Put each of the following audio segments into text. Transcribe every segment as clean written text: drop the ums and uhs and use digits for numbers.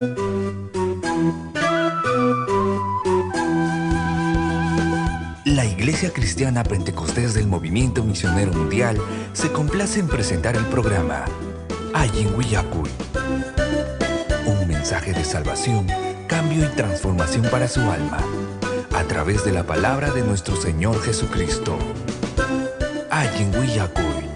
La Iglesia Cristiana Pentecostés del Movimiento Misionero Mundial se complace en presentar el programa Allin Willakuy. Un mensaje de salvación, cambio y transformación para su alma, a través de la palabra de nuestro Señor Jesucristo. Allin Willakuy.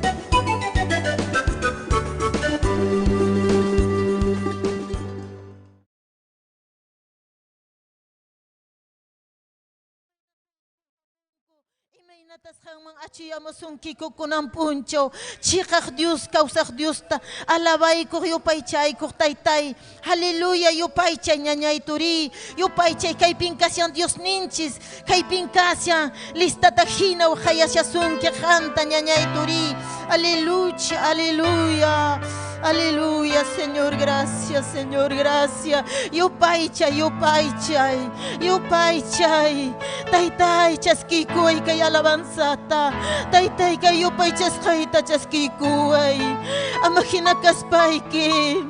Imaynatas qanman achiyamusunkiku kunan p'unchaw chiqaq Dios kawsaq Diosta alabaykuq yupaychaykuq taytay. Aleluya, yupaychay ñañay turi, yupaychay kaypin kashan Dios ninchis, kaypin kashan listata hina waqayashasunki qanta ñañay turi. Aleluya, aleluya. Aleluya, Señor, gracias, Señor, gracias. Yupaychay, yupaychay, yupaychay. Taytay, chaskikuy kay alabanzata. Taytay, kay yupaychasqayta chaskikuy. Ama hina kaspayki.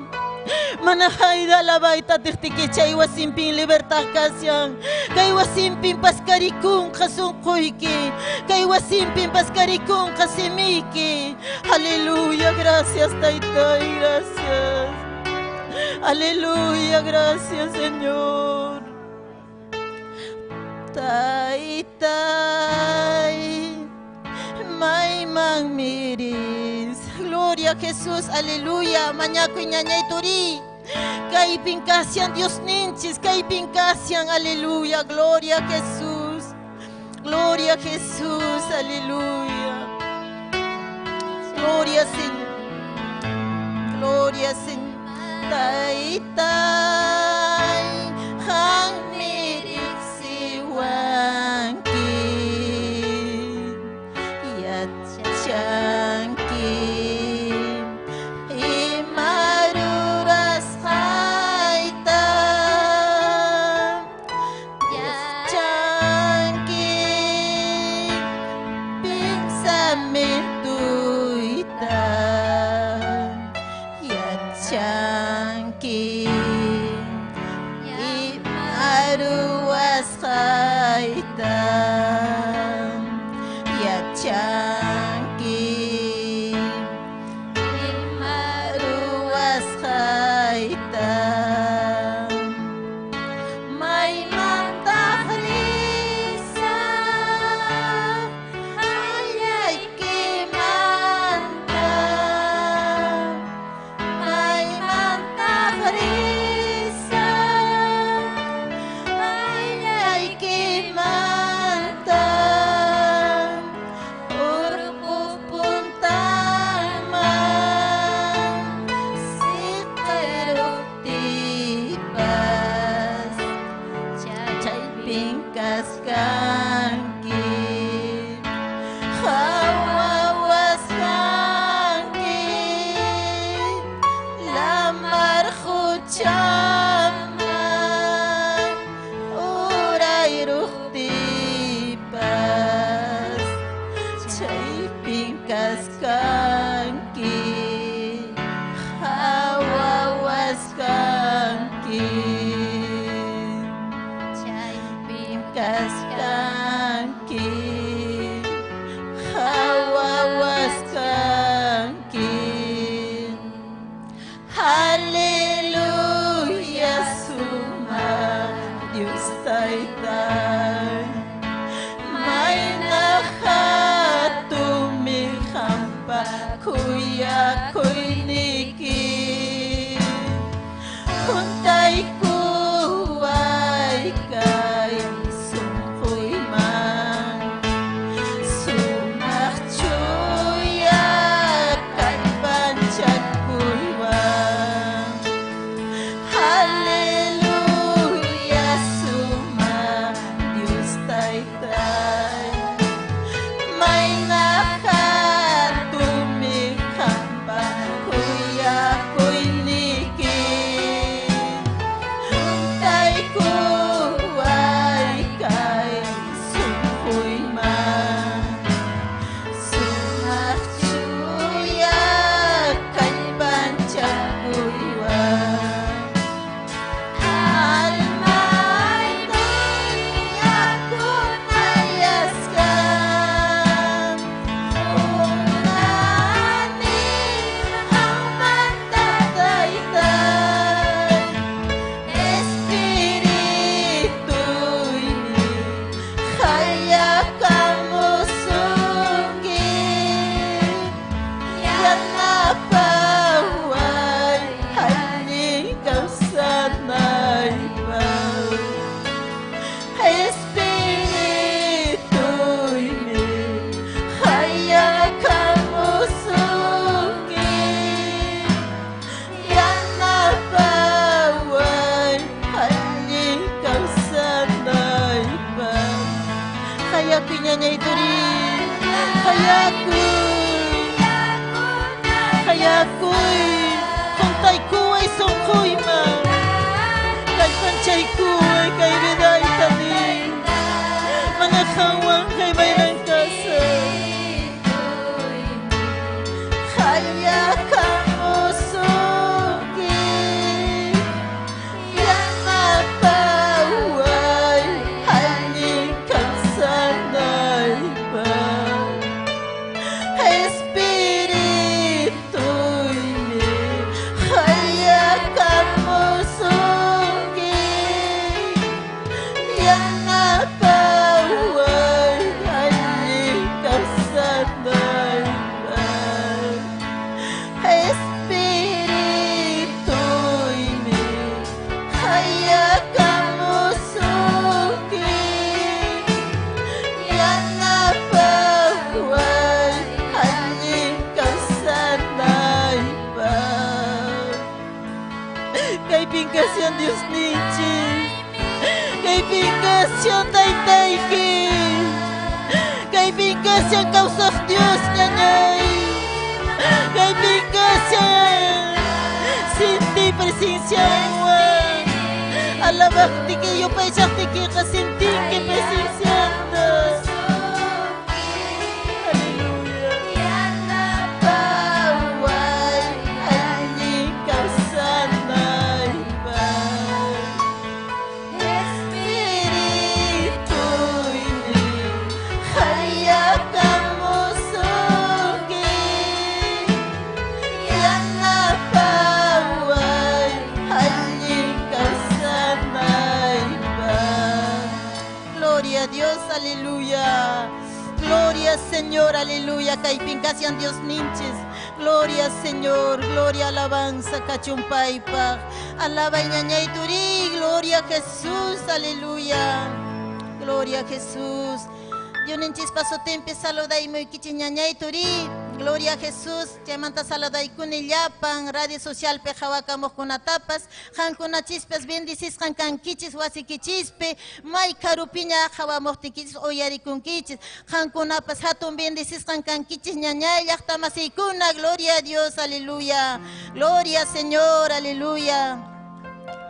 Mana hayda alabayta tiqtiki chay wasinpin libertad kashan. Kay wasinpin paskarikunqa sunquyki. Kay wasinpin paskarikunqa simiyki. Aleluya, gracias, taytay, gracias. Aleluya, gracias, Señor. Taytay, mayman miris. Gloria a Jesús, aleluya. Mañakuy ñañay turi. Kaypin kashan Dios ninchis, kaypin kashan, aleluya. Gloria a Jesús. Gloria a Jesús, aleluya. Gloria, Señor. Gloria, Señor. Taytay, qam riqsiwanki, yachanki ima rurasqayta, yachanki pensamientuyta, yachanki ima ruwasqayta, yachanki ima ruwasqayta. Maymantaq risaq hallaykimanta, maymantaq risaq hallaykimanta, urqu puntanman siqiruptipas chaypin kasqanki, qhawawasqanki lamar quchaman urayruqtipas chaypin kasqanki, qhawawasqanki chaypin kasqanki, qhawawasqanki. Aleluya, sumaq Dios taytay, mayna hatunmi qampa khuyakuyniyki, huntaykuway kay sunquyman, sumaq chuya kallpanchakuywan. Aleluya, sumaq Dios taytay, mayna hatunmi qampa khuyakuyniyki. Hayakuy ñañay turi. Hayakuy. Hayakuy. Juntaykuway sunquyman. Kallpanchaykuway kay vidayta nin. Mana qanwan kay maynan kasaq. Hayakamusunki. Yanapaway allin kawsanaypaq. Espirituymi hayakamusunki. Yanapaway allin kawsanaypaq. Espirituymi hayakamusunki. Yanapaway allin kawsanaypaq. Kaypin kasyan Diosninchik. Kaypin kasyan Taytayki. Kaypin kasyan kawsaq Dios ñañay. Kaypin kasyan sinti presencianwan. Alabaqtiki yupaychaqtikiqa sintinki presencianta. Aleluya. Yanapaway allin kawsanaypaq. Espirituymi hayakamusunki. Yanapaway allin kawsanaypaq. Gloria a Dios, aleluya. Gloria Señor, aleluya. Kaypin kasyan Dios ninchis. Gloria Señor, gloria alabanza kachumpaypaq. Alaba ñañay turi, gloria a Jesús, aleluya. Gloria a Jesús. Dios ninchis paso tempe saludaymukichik ñañay turi. Gloria a Jesús. Chaymanta saludaykuni llapan radio social pe qhawakamuqkunatapas. Qankunachispas bendicisqan kankichis wasikichispi. May karupiña qhawamuqtikichis uyarikunkichis. Qankunapas hatun bendicisqan kankichis ñañay llaqtamasiykuna. Gloria a Dios, aleluya. Gloria Señor, aleluya.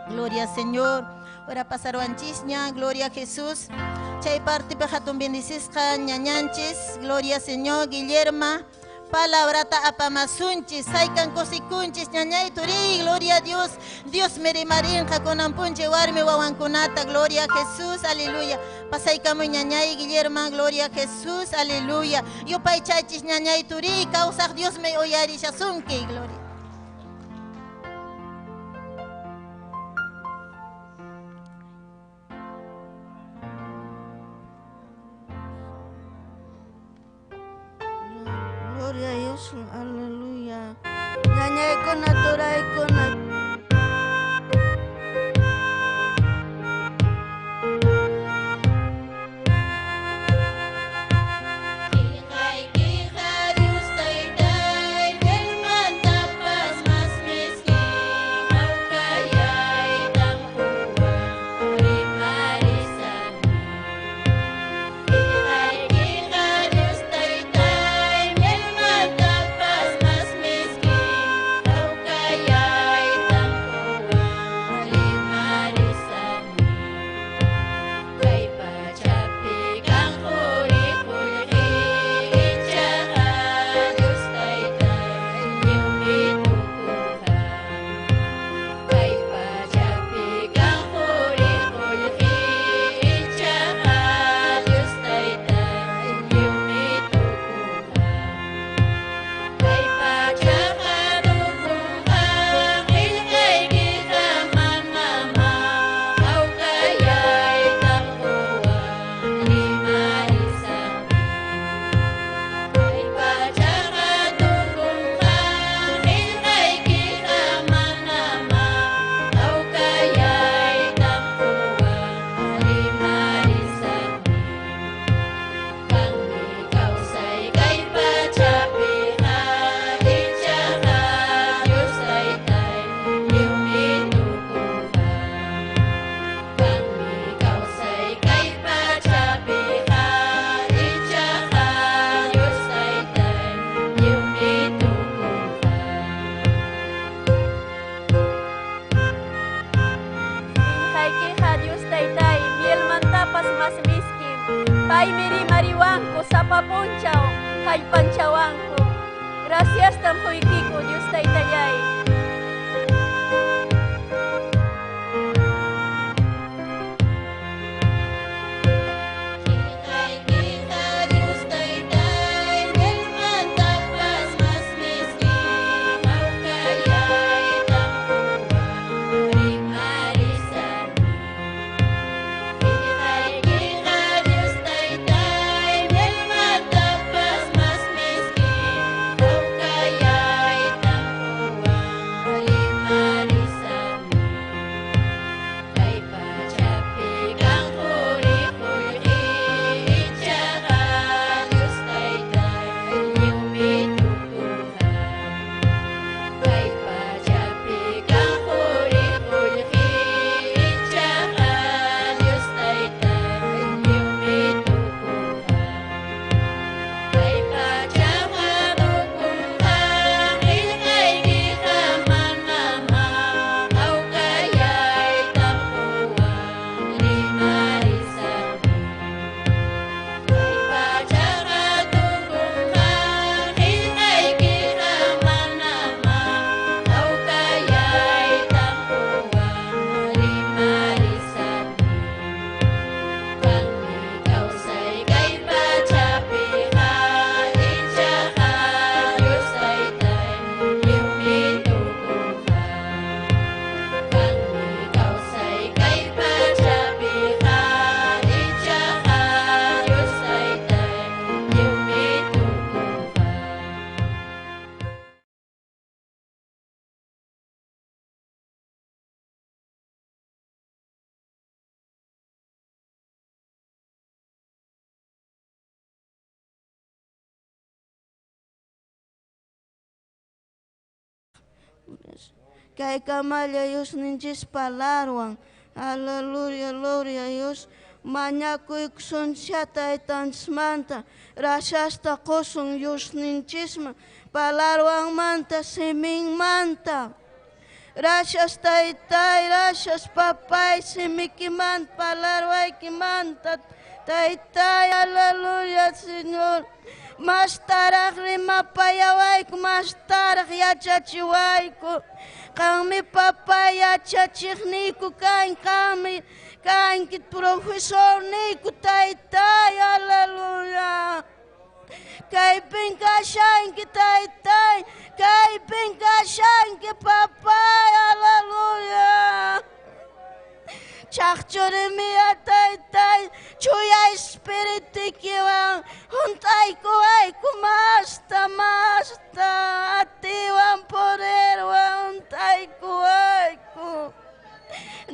Gloria Señor. Ahora pasaruanchisña, gloria a Jesús. Chay parte pe hatun bendicisqa ñañanchis. Gloria Señor, Guillerma. Palabrata apamasunchis, saykan kusikunchis, ñañay turi, gloria a Dios. Dios merimarinja kunanpunche warmi wawankunata, gloria a Jesús, aleluya. Pasaykamuy ñañay Guillerma, gloria a Jesús, aleluya. Yupaychachis ñañay turi, kawsaq Dios me uyarishasunki, gloria. Gloria a Dios, aleluya. Ñañaykuna turaykuna. Qillqaykiqa Dios taytay, mielmantapas mas miski, hawkayaytam quwan rimarisani. Qillqaykiqa Dios taytay, mielmantapas mas miski, hawkayaytam Paymi rimariwanku sapa punchaw kallpanchawanku. Graciastam quykiku Dios Taytallay. Kay kamalla Diosninchis palarwan. Aleluya, gloria a Dios. Mañakuykusuncha taytanchismanta. Rashasta qusun Diosninchisman. Palarwanmanta, siminmanta. Gracias taytay, gracias papay, simikimanta, palarwaykimanta. Taytay, aleluya, Señor. Mastaraq rimapayawayku, mastaraq yachachiwayku. Qanmi papay yachachiqniyku kan, qanmi kanki profesorniyku, taytay, aleluya. Kaypin kashanki, taytay, kaypin kashanki, papay, aleluya. Chaqchurimiya taytay, chuya espiritukiwan, hunt'aykuwayku masta, masta, atiwan poderwan hunt'aykuwayku.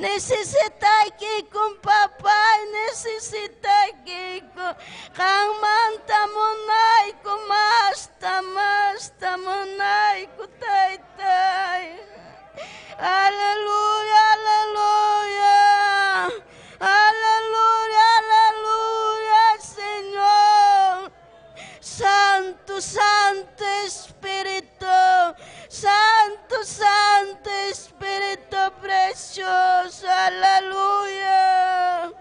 Necesitaykikum, papay, necesitaykiku. Qanmanta munayku, masta, masta munayku, taytay. Aleluya, aleluya. Aleluya, aleluya, Señor. Santo, Santo Espíritu. Santo, Santo Espíritu precioso. Aleluya.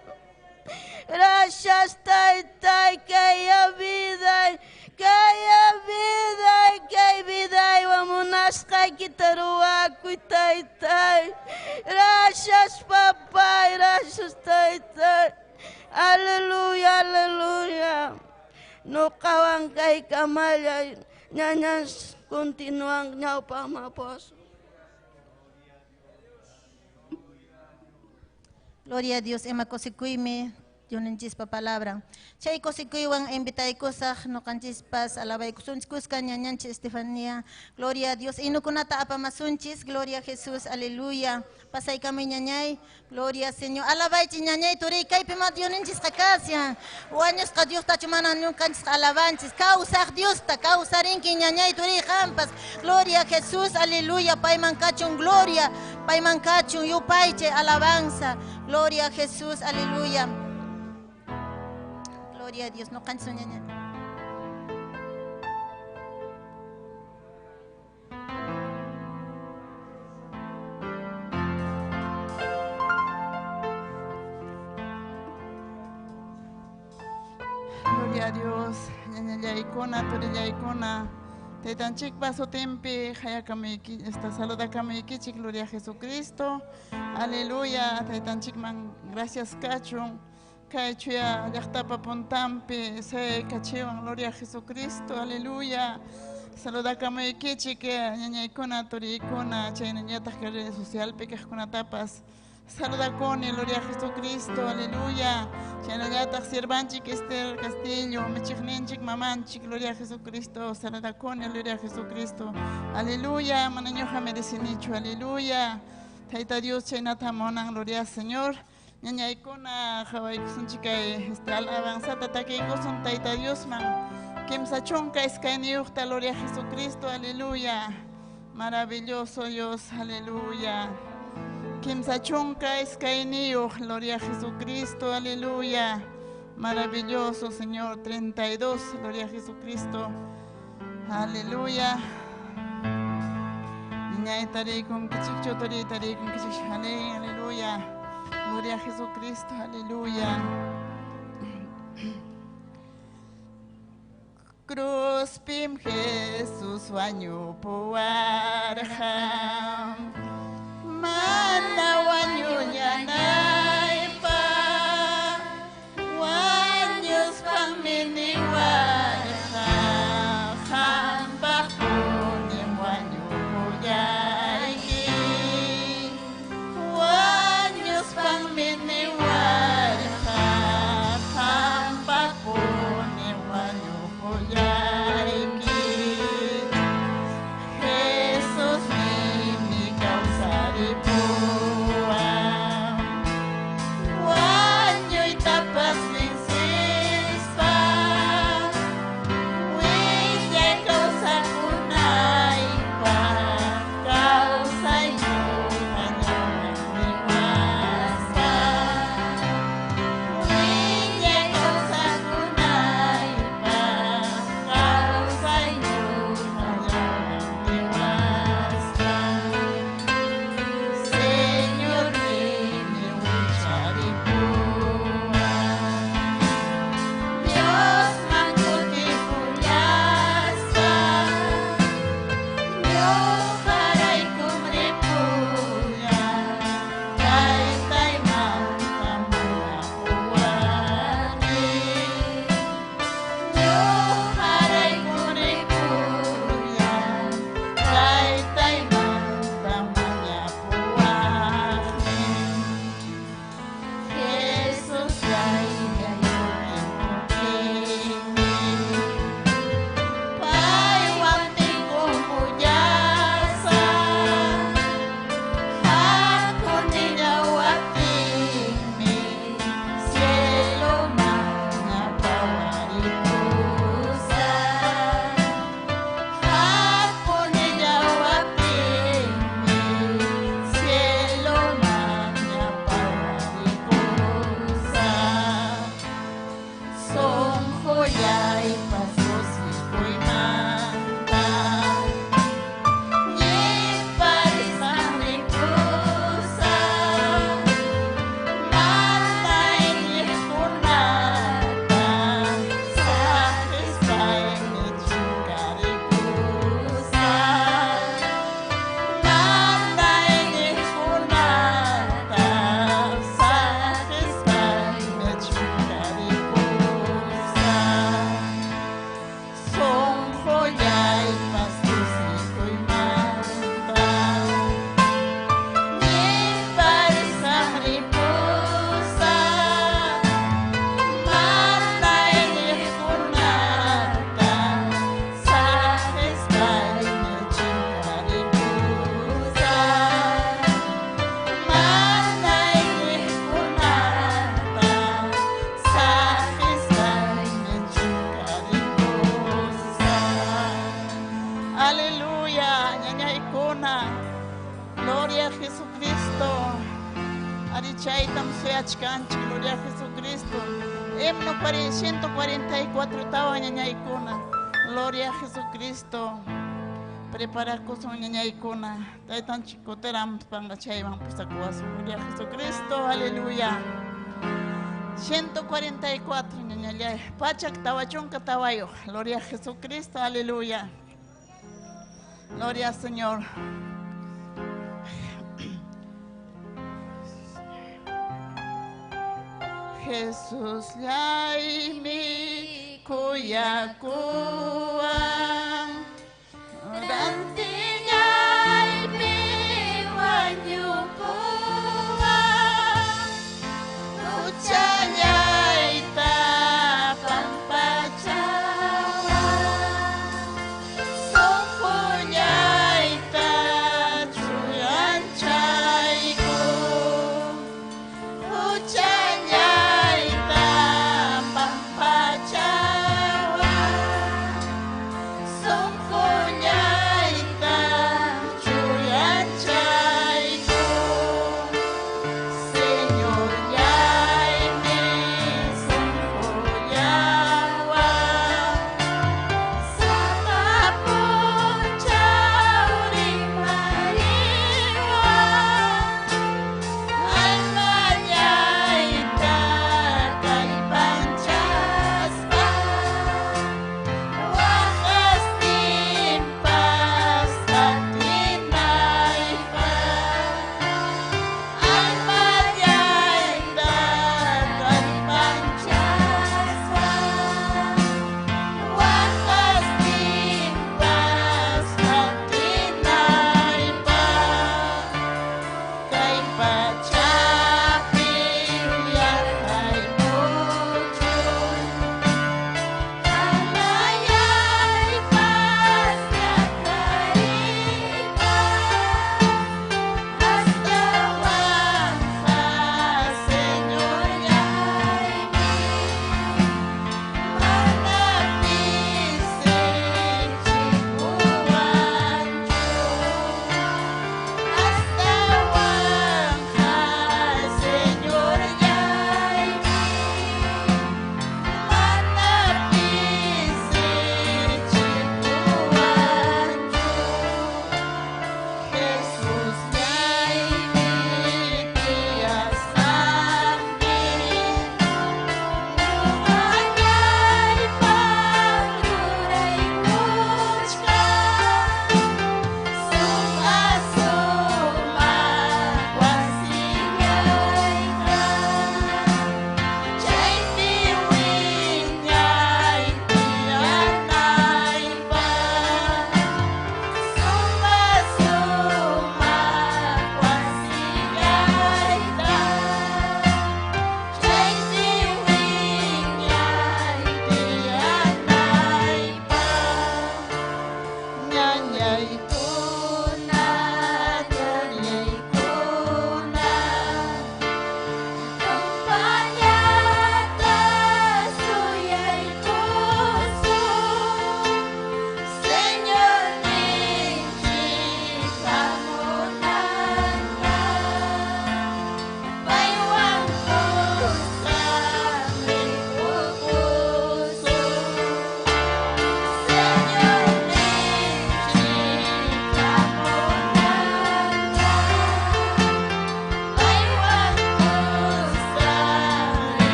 Gracias, Taytay, que haya vida, que haya vida, que haya vida. Y vámonos, kitaruaku, Taytay. Gracias, papá, gracias, Taytay. Aleluya, aleluya. No kawan kay kamalla, ñañas continúan ñawpa mapos. Gloria a Dios, ema kosikuymi, Dioninchis pa palabra. Chay kosikuywan invitaykusaq noqanchispas alabaykusunchis kuska ñañanchis Estefanía. Gloria a Dios. Inukunata apamasunchis. Gloria a Jesús. Aleluya. Pasaykamuy ñañay. Gloria Señor. Alabaychis ñañay turiy kaypi ma Dioninchis qakasyan. Wañusqa Diostachu mana ñuqanchis alabanchis. Kawsaq Diosta kawsarinki ñañay turiy qampas. Gloria a Jesús. Aleluya. Payman kachun gloria. Payman kachun yupaychay alabanza. Gloria a Jesús. Aleluya. Gloria a Dios, no canso ñaña. Gloria a Dios. Ñañallaykuna, turillaykuna. Taytanchikpa sutinpi hayakamuyki, esta saludakamuykichik, Gloria a Jesucristo. Aleluya. Taytanchikman gracias kachun. Kay chuya llaqtapa puntanpi sayaykachiwan, Gloria a Jesucristo. Aleluya. Saludakamuykichik, ñañaykuna, turiykuna, chaynallataq redes socialpi kaqkunatapas. Saludakuni, Gloria a Jesucristo, aleluya. Chaynallataq siervanchik Esther Castillo, michiqninchik mamanchik, Gloria a Jesucristo. Saludakuni, Gloria a Jesucristo. Aleluya, mana ñuqa merecinichu, aleluya. Tayta Dios chaynata munan, Gloria al Señor. Ñañaykuna qhawaykusunchik kay este alabanzata takiykusun Tayta Diosman. 32 Gloria a Jesucristo, aleluya. Maravilloso Dios, aleluya. 32, Gloria a Jesucristo, aleluya. Maravilloso Señor, 32, Gloria a Jesucristo, aleluya. Ñañay tariykunkichikchu, turiy tariykunkichik, aleluya. Gloria a Jesucristo, aleluya. Cruzpim Jesús wañupuwarqa. Mana wañullanaypaq, wañuspanmi niwarqa, qampaqpunim wañupullayki. Wañuspanmi niwarqa, qampaqpunim wañupullayki. Jesús nini kawsaripuwan, wañuytapas vencispa, willay kawsakunaypaq, kawsayñuqa ñawin niwaspa. Willay kawsakunaypaq, kawsayñuqa ñawin niwaspa. Señor nini wicharipuwan, Diosman kutipullaspa, ñuqaraykum ripulla, Taytaymanta munapuwani. Ñuqaraykum ripulla, Taytaymanta mañapuwani. Jesús kutinkimi, paywan tinkumpullasaq, hakunillawaptinmi, cieloman ñapawarikusaq. Hakunillawaptinmi, cieloman ñapawarikusaq. Sunqullaypas kusikuymanta, ñiparispan ripusaq, mana iñiqkunata saqispaymi chinkaripusaq. Mana iñiqkunata saqispaymi chinkaripusaq. Sunqullaypas kusikuymanta, ñiparispan ripusaq, mana iñiqkunata saqispaymi chinkaripusaq. Mana iñiqkunata saqispaymi chinkaripusaq. Aleluya, ñañaykuna. Gloria a Jesucristo. Arichaytam suyachkanchik, Gloria a Jesucristo. Himno 144 tawan ñañaykuna. Gloria a Jesucristo. Preparakusun ñañaykuna. Taytanchik kutirampanqa chayman pusakuwasun. Gloria a Jesucristo. Aleluya. 144 ñañallay, pachak tawachunka tawayuq. Gloria a Jesucristo, aleluya. Gloria al Señor. Jesús llaymi kuyakuwan rantillaypi wañukuwan huchallayta pampachawan sunqullayta chuyanchayku huchallayta pampachawan.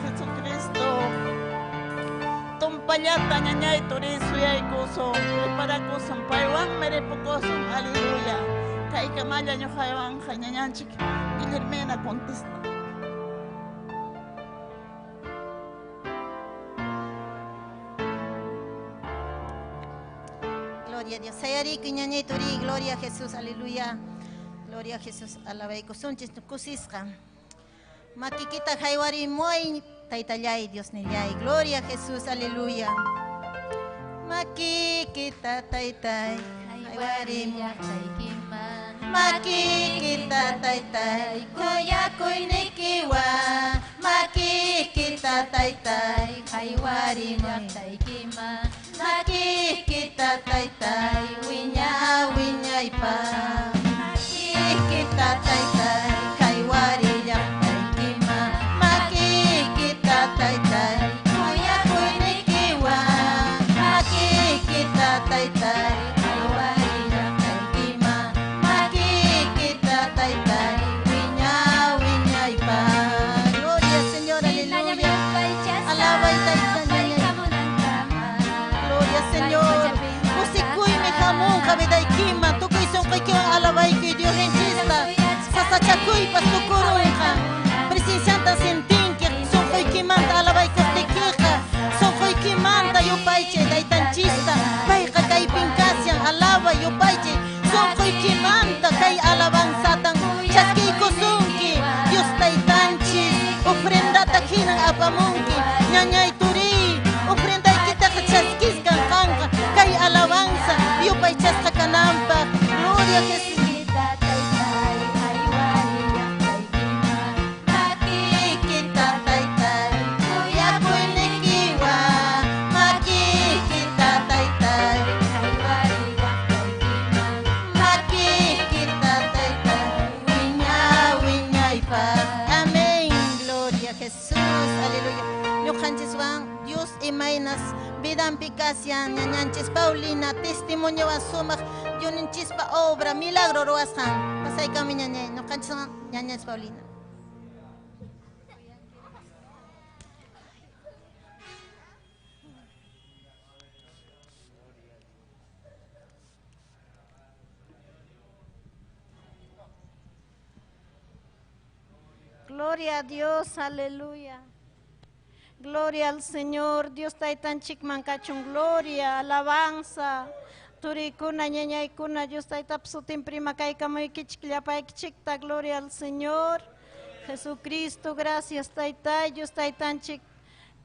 Jesucristo. Tumpallata ñañay turi suyaykusun, preparakusun, paywanmi ripukusun, aleluya. Kaykamalla ñuqaywanqa ñañanchik Guillermina contesta. Gloria a Dios. Sayarikuy ñañay turi, gloria a Jesús, aleluya. Gloria a Jesús, alabaykusunchis kusisqa. Makikita haywarimuay taytallay, Dios nillay. Gloria a Jesús, aleluya. Makikita taytay, haywarimuay. Makikita taytay, kuyakuynikiwan. Makikita taytay, haywarimuay. Makikita taytay, wiña wiñaypaq. Makikita taytay, haywari llaqtaykiman. Makikita taytay, kuyakuynikiwan. Makikita taytay, haywari llaqtaykiman. Makikita taytay, wiña wiñaypaq. Gloria Señor, aleluya. Alabay tayta ñañay. Gloria Señor. Kusikuymi hamunqa vidaykima, tukuy sunquykiwan alabaykuy Dios ninchista. Sasachakuypas tukurunqa. Presencianta sentinki, sunquykimanta alabaykuptikiqa, sunquykimanta yupaychay taytanchista. Payqa kaypin kashan, alabay yupaychay, sunquykimanta kay alabanzatan chaskiykusunki. Dios taytanchis, ofrendata hinan apamunki. Ñañay turiy, ofrendaykitaqa chaskisqan kanqa, kay alabanza yupaychasqa kananpaq. Gloria a Jesús. Makikita taytay, kuyakuynikiwan. Makikita taytay, makikita taytay, wiña wiñaypaq. Amén. Gloria a Jesús. Aleluya. Ñuqanchiswan Dios imaynas vidanpi kashan ñañanchis Paulina testimoniowan sumaq Dioninchispa obra milagro ruwasqan. Pasaykami ñañay ñuqanchiswan ñañanchis Paulina. Gloria a Dios, aleluya. Gloria al Señor, Dios taytanchikman kachun gloria, alabanza. Turikuna, ñañaykuna, Dios taytapa sutin prima kaykamuykichik llapaykichikta, gloria al Señor. Jesucristo, gracias taytay, Dios taytanchik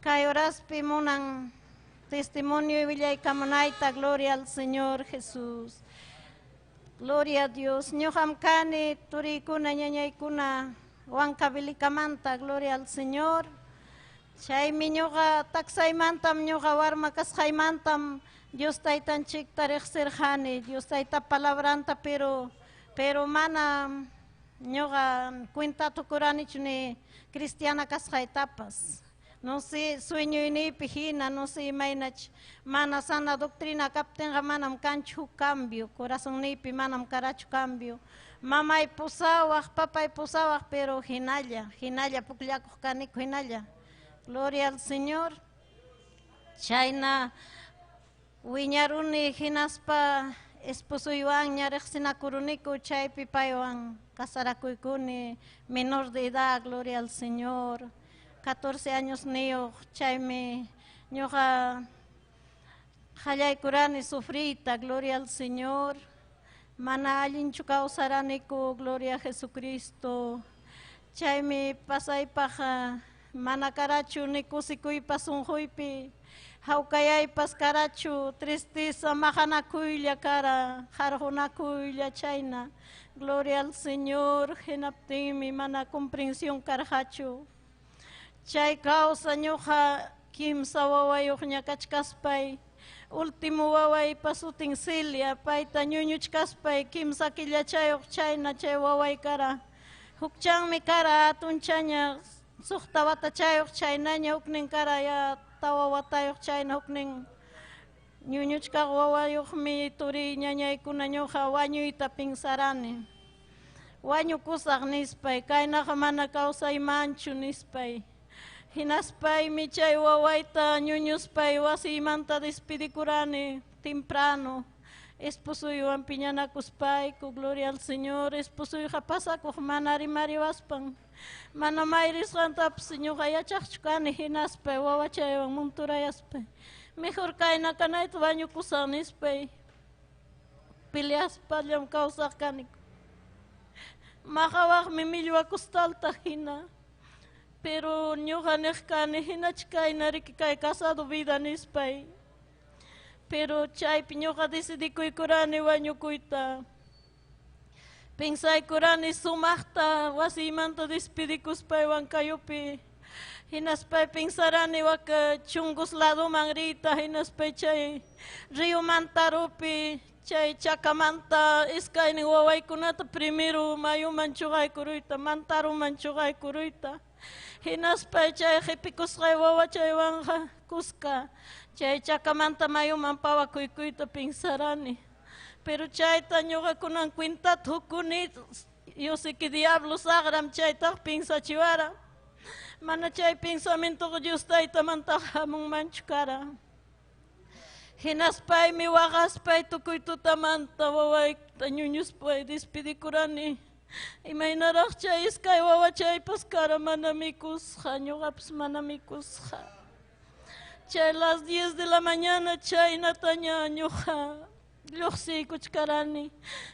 kay horaspi munan testimonio willaykamunayta, gloria al Señor Jesús. Gloria a Dios. Ñuqam kani, turikuna, ñañaykuna, Huancavelikamanta, gloria al Señor. Chaymi ñuqa taksaymantam, ñuqa warma kasqaymantam, Dios taytanchikta riqsirqani, Dios tayta palabranta, pero mana ñuqa cuenta tukuranichu ni cristiana kasqaytapas. No sé, sueñoyniypi hina, no sé imaynach, mana sana doctrina kaptinqa manam kanchu huk cambio, corazonniypi manam karachu cambio. Mamay pusawaq, papay pusawaq, pero hinalla, hinalla pukllakuq kaniku hinalla. Gloria al Señor. Chayna wiñaruni hinaspa esposuywanña riqsinakuruniku, chaypi paywan casarakuykuni, menor de edad, gloria al Señor. 14 años niyuq, chaymi ñuqa qallaykurani sufriyta, gloria al Señor. Mana allinchu kawsaraniku, gloria a Jesucristo. Chaymi pasaypaq mana karachu ni kusikuypas sunquypi, hawkayaypas karachu, tristeza maqanakuylla kara, harqunakuylla chayna. Gloria al Señor, hinaptinmi mana comprensión karqachu. Chay kawsa ñuqa kimsa wawayuqña kachkaspay, último wawaypa sutin Celia, payta ñuñuchkaspay kimsa killachayuq chayna chay waway kara. Hukchanmi kara atunchaña suqta watachayuq chaynaña, huknin kara ya tawa watayuq chayna, huknin ñuñuchkaq wawayuqmi turiy ñañaykuna ñuqa wañuyta pinsarani. Wañukusaq nispay, kaynaqa mana kawsaymanchu nispay. Hinaspaymi chay wawayta ñuñuspay wasiymanta despidikurani temprano. Esposuywan piñanakuspayku, gloria al Señor, esposuyqa pasakuq mana rimariwaspan. Mana may risqantapas ñuqa yachaqchu kani hinaspay wawachaywan monturayaspa. Mejor kayna kanayta wañukusaq nispay. Peleaspallam kawsaq kaniku. Maqawaqmi millwa kustalta hina. Pero ñuqa niq kani hinach kayna riki kay casado vida nispay. Pero chaypi ñuqa decidikuykurani wañukuyta. Pensaykurani sumaqta wasiymanta despidikuspay Huancayupi. Hinaspay pensarani waka Chungus laduman riyta hinaspay chay río Mantarupi chay chakamanta iskaynin wawaykunata primero mayuman chuqaykuruyta Mantaruman chuqaykuruyta. Hinaspay chay qipikusqay wawachaywanqa kuska chay chakamanta mayuman pawakuykuyta pensarani. Pero chayta ñuqa kunan cuentata hukuni, yo sé que diablo saqram chaytaq pensachiwara. Mana chay pensamientoqa Dios taytamanta hamunmanchu kara. Hinaspaymi waqaspay tukuy tutamanta wawayta ñuñuspay despidikurani. Imaynaraq chay iskay wawachaypas kara mana mikusqa, ñuqapas mana mikusqa. Chay las 10 de la mañana chaynataña ñuqa lluqsiykuchkarani.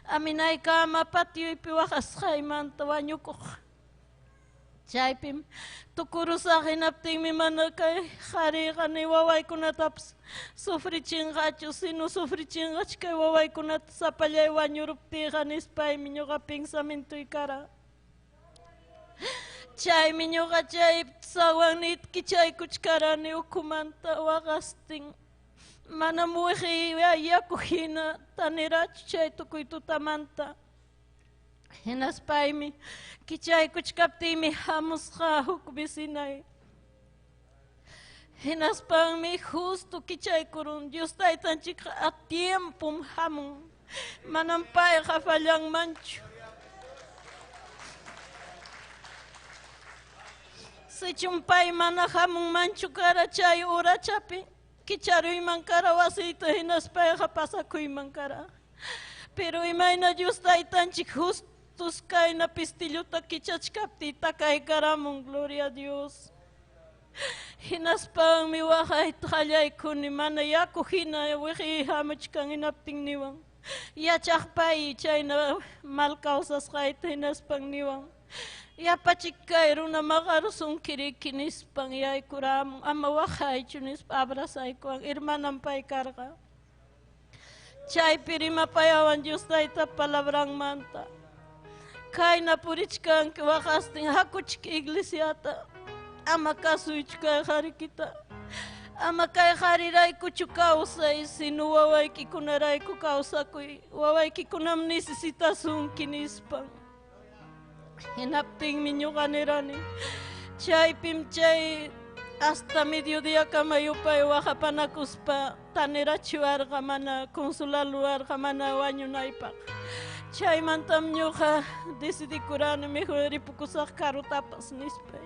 Aminaykama patioypi waqasqaymanta wañukuq. Chaypim tukurusaq hinaptinmi mana kay qhariqa ni wawaykunatapas sufrichinqachu, sino sufrichinqachu kay wawaykunata sapallay wañuruptiyqa nispaymi ñuqa pensamientoy kara. Chaymi ñuqa chay sawanniyta kichaykuchkarani ukhumanta waqastin. Manam wiqi yaku hina tanirachu chay tukuy tutamanta. Hinaspaymi kichaykuchkaptiymi hamusqa huk vecinay. Hinaspanmi justo kichaykurun Dios taytanchikqa a tiempom hamun. Manam payqa fallanmanchu. Sichum pay mana hamunmanchu kara chay urachapi kicharuyman kara wasiyta hinaspayqa pasakuyman kara. Pero imayna Dios taytanchik justus kayna pistilluta kichachkaptiy takaykaramun, gloria a Dios. Hinaspanmi waqayta qallaykuni mana yaku hina wiqiy hamuchkan hinaptin niwan. Yachaq pay chayna mal kawsasqayta hinaspan niwan. Yapachik kay runa maqarusunkiriki nispan yaykuramun ama waqaychu nispa abrazaykuwan hermanam pay karqa. Chaypi rimapayawan Dios tayta palabranmanta. Kayna purichkanki waqastin hakuchik iglesiata. Ama kasuychu kay qarikita. Ama kay qariraykuchu kawsay, sino wawaykikunarayku kawsakuy. Wawaykikunam necesitasunki nispan. Hinaptinmi ñuqa nirani. Chaypim chay hasta mediodía kama yupay waqapanakuspa tanirachiwarqa mana consulaluwarqa mana wañunaypaq. Chaymantam ñuqa decidikurani mejor ripukusaq karutapas nispay.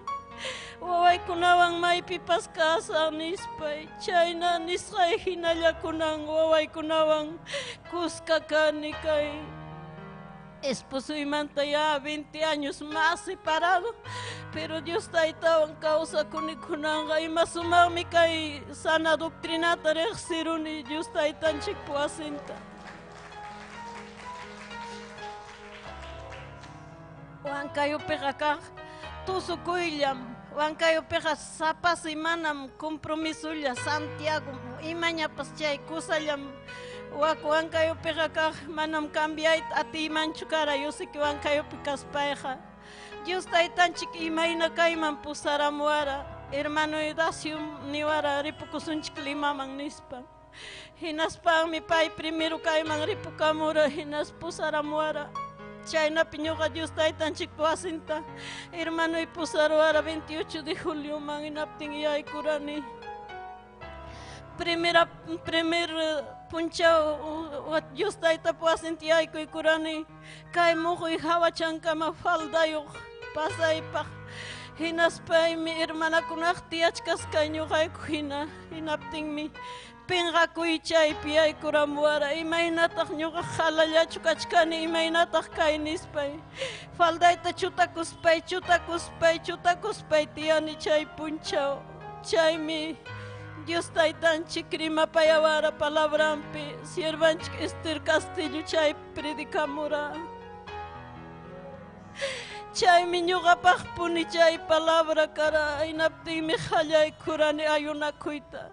Wawaykunawan maypipas kasaq nispay. Chayna nisqay hinallakunan wawaykunawan kuska kani kay esposoymanta ya 20 años más separado, pero Dios taytawan kawsakuni kunanqa ima sumaqmi kay sana doctrinata riqsiruni Dios taytanchikpa wasinta. Huancayupiqa kaq tusukuyllam, Huancayupiqa sapa semanam compromisolla Santiago imañapas chay kusallam. Wak Huancayupiqa kaq manam cambiayta atiymanchu kara yo sé que Huancayupi kaspayqa. Dios taytanchik imayna kayman pusaramuwara, hermano Eudacio niwara ripukusunchik Limaman nispa. Hinaspanmi pay primero kayman ripukamura hinas pusaramuwara. Chaynapi ñuqa Dios taytanchikpa wasinta hermanoy pusaruwara 28 de julioman hinaptin yaykurani. Primer punchaw Dios taytapa wasinta yaykuykurani kay muquy hawachankama faldayuq pasaypaq. Hinaspaymi hermanakunaq tiyachkasqa ñuqayku hina. Hinaptinmi pinqakuy chaypi yaykuramuwara. Imaynataq ñuqa halallachu kachkani, imaynataq kay nispay. Faldayta chutakuspay, chutakuspay, chutakuspay tiyani chay punchaw. Chaymi Dios taytanchik rimapayawara palabrampi, siervanchik Esther Castillo chay predikamura. Chaymi ñuqapaqpuni chay palabra kara, hinaptinmi qallaykurani ayunakuyta.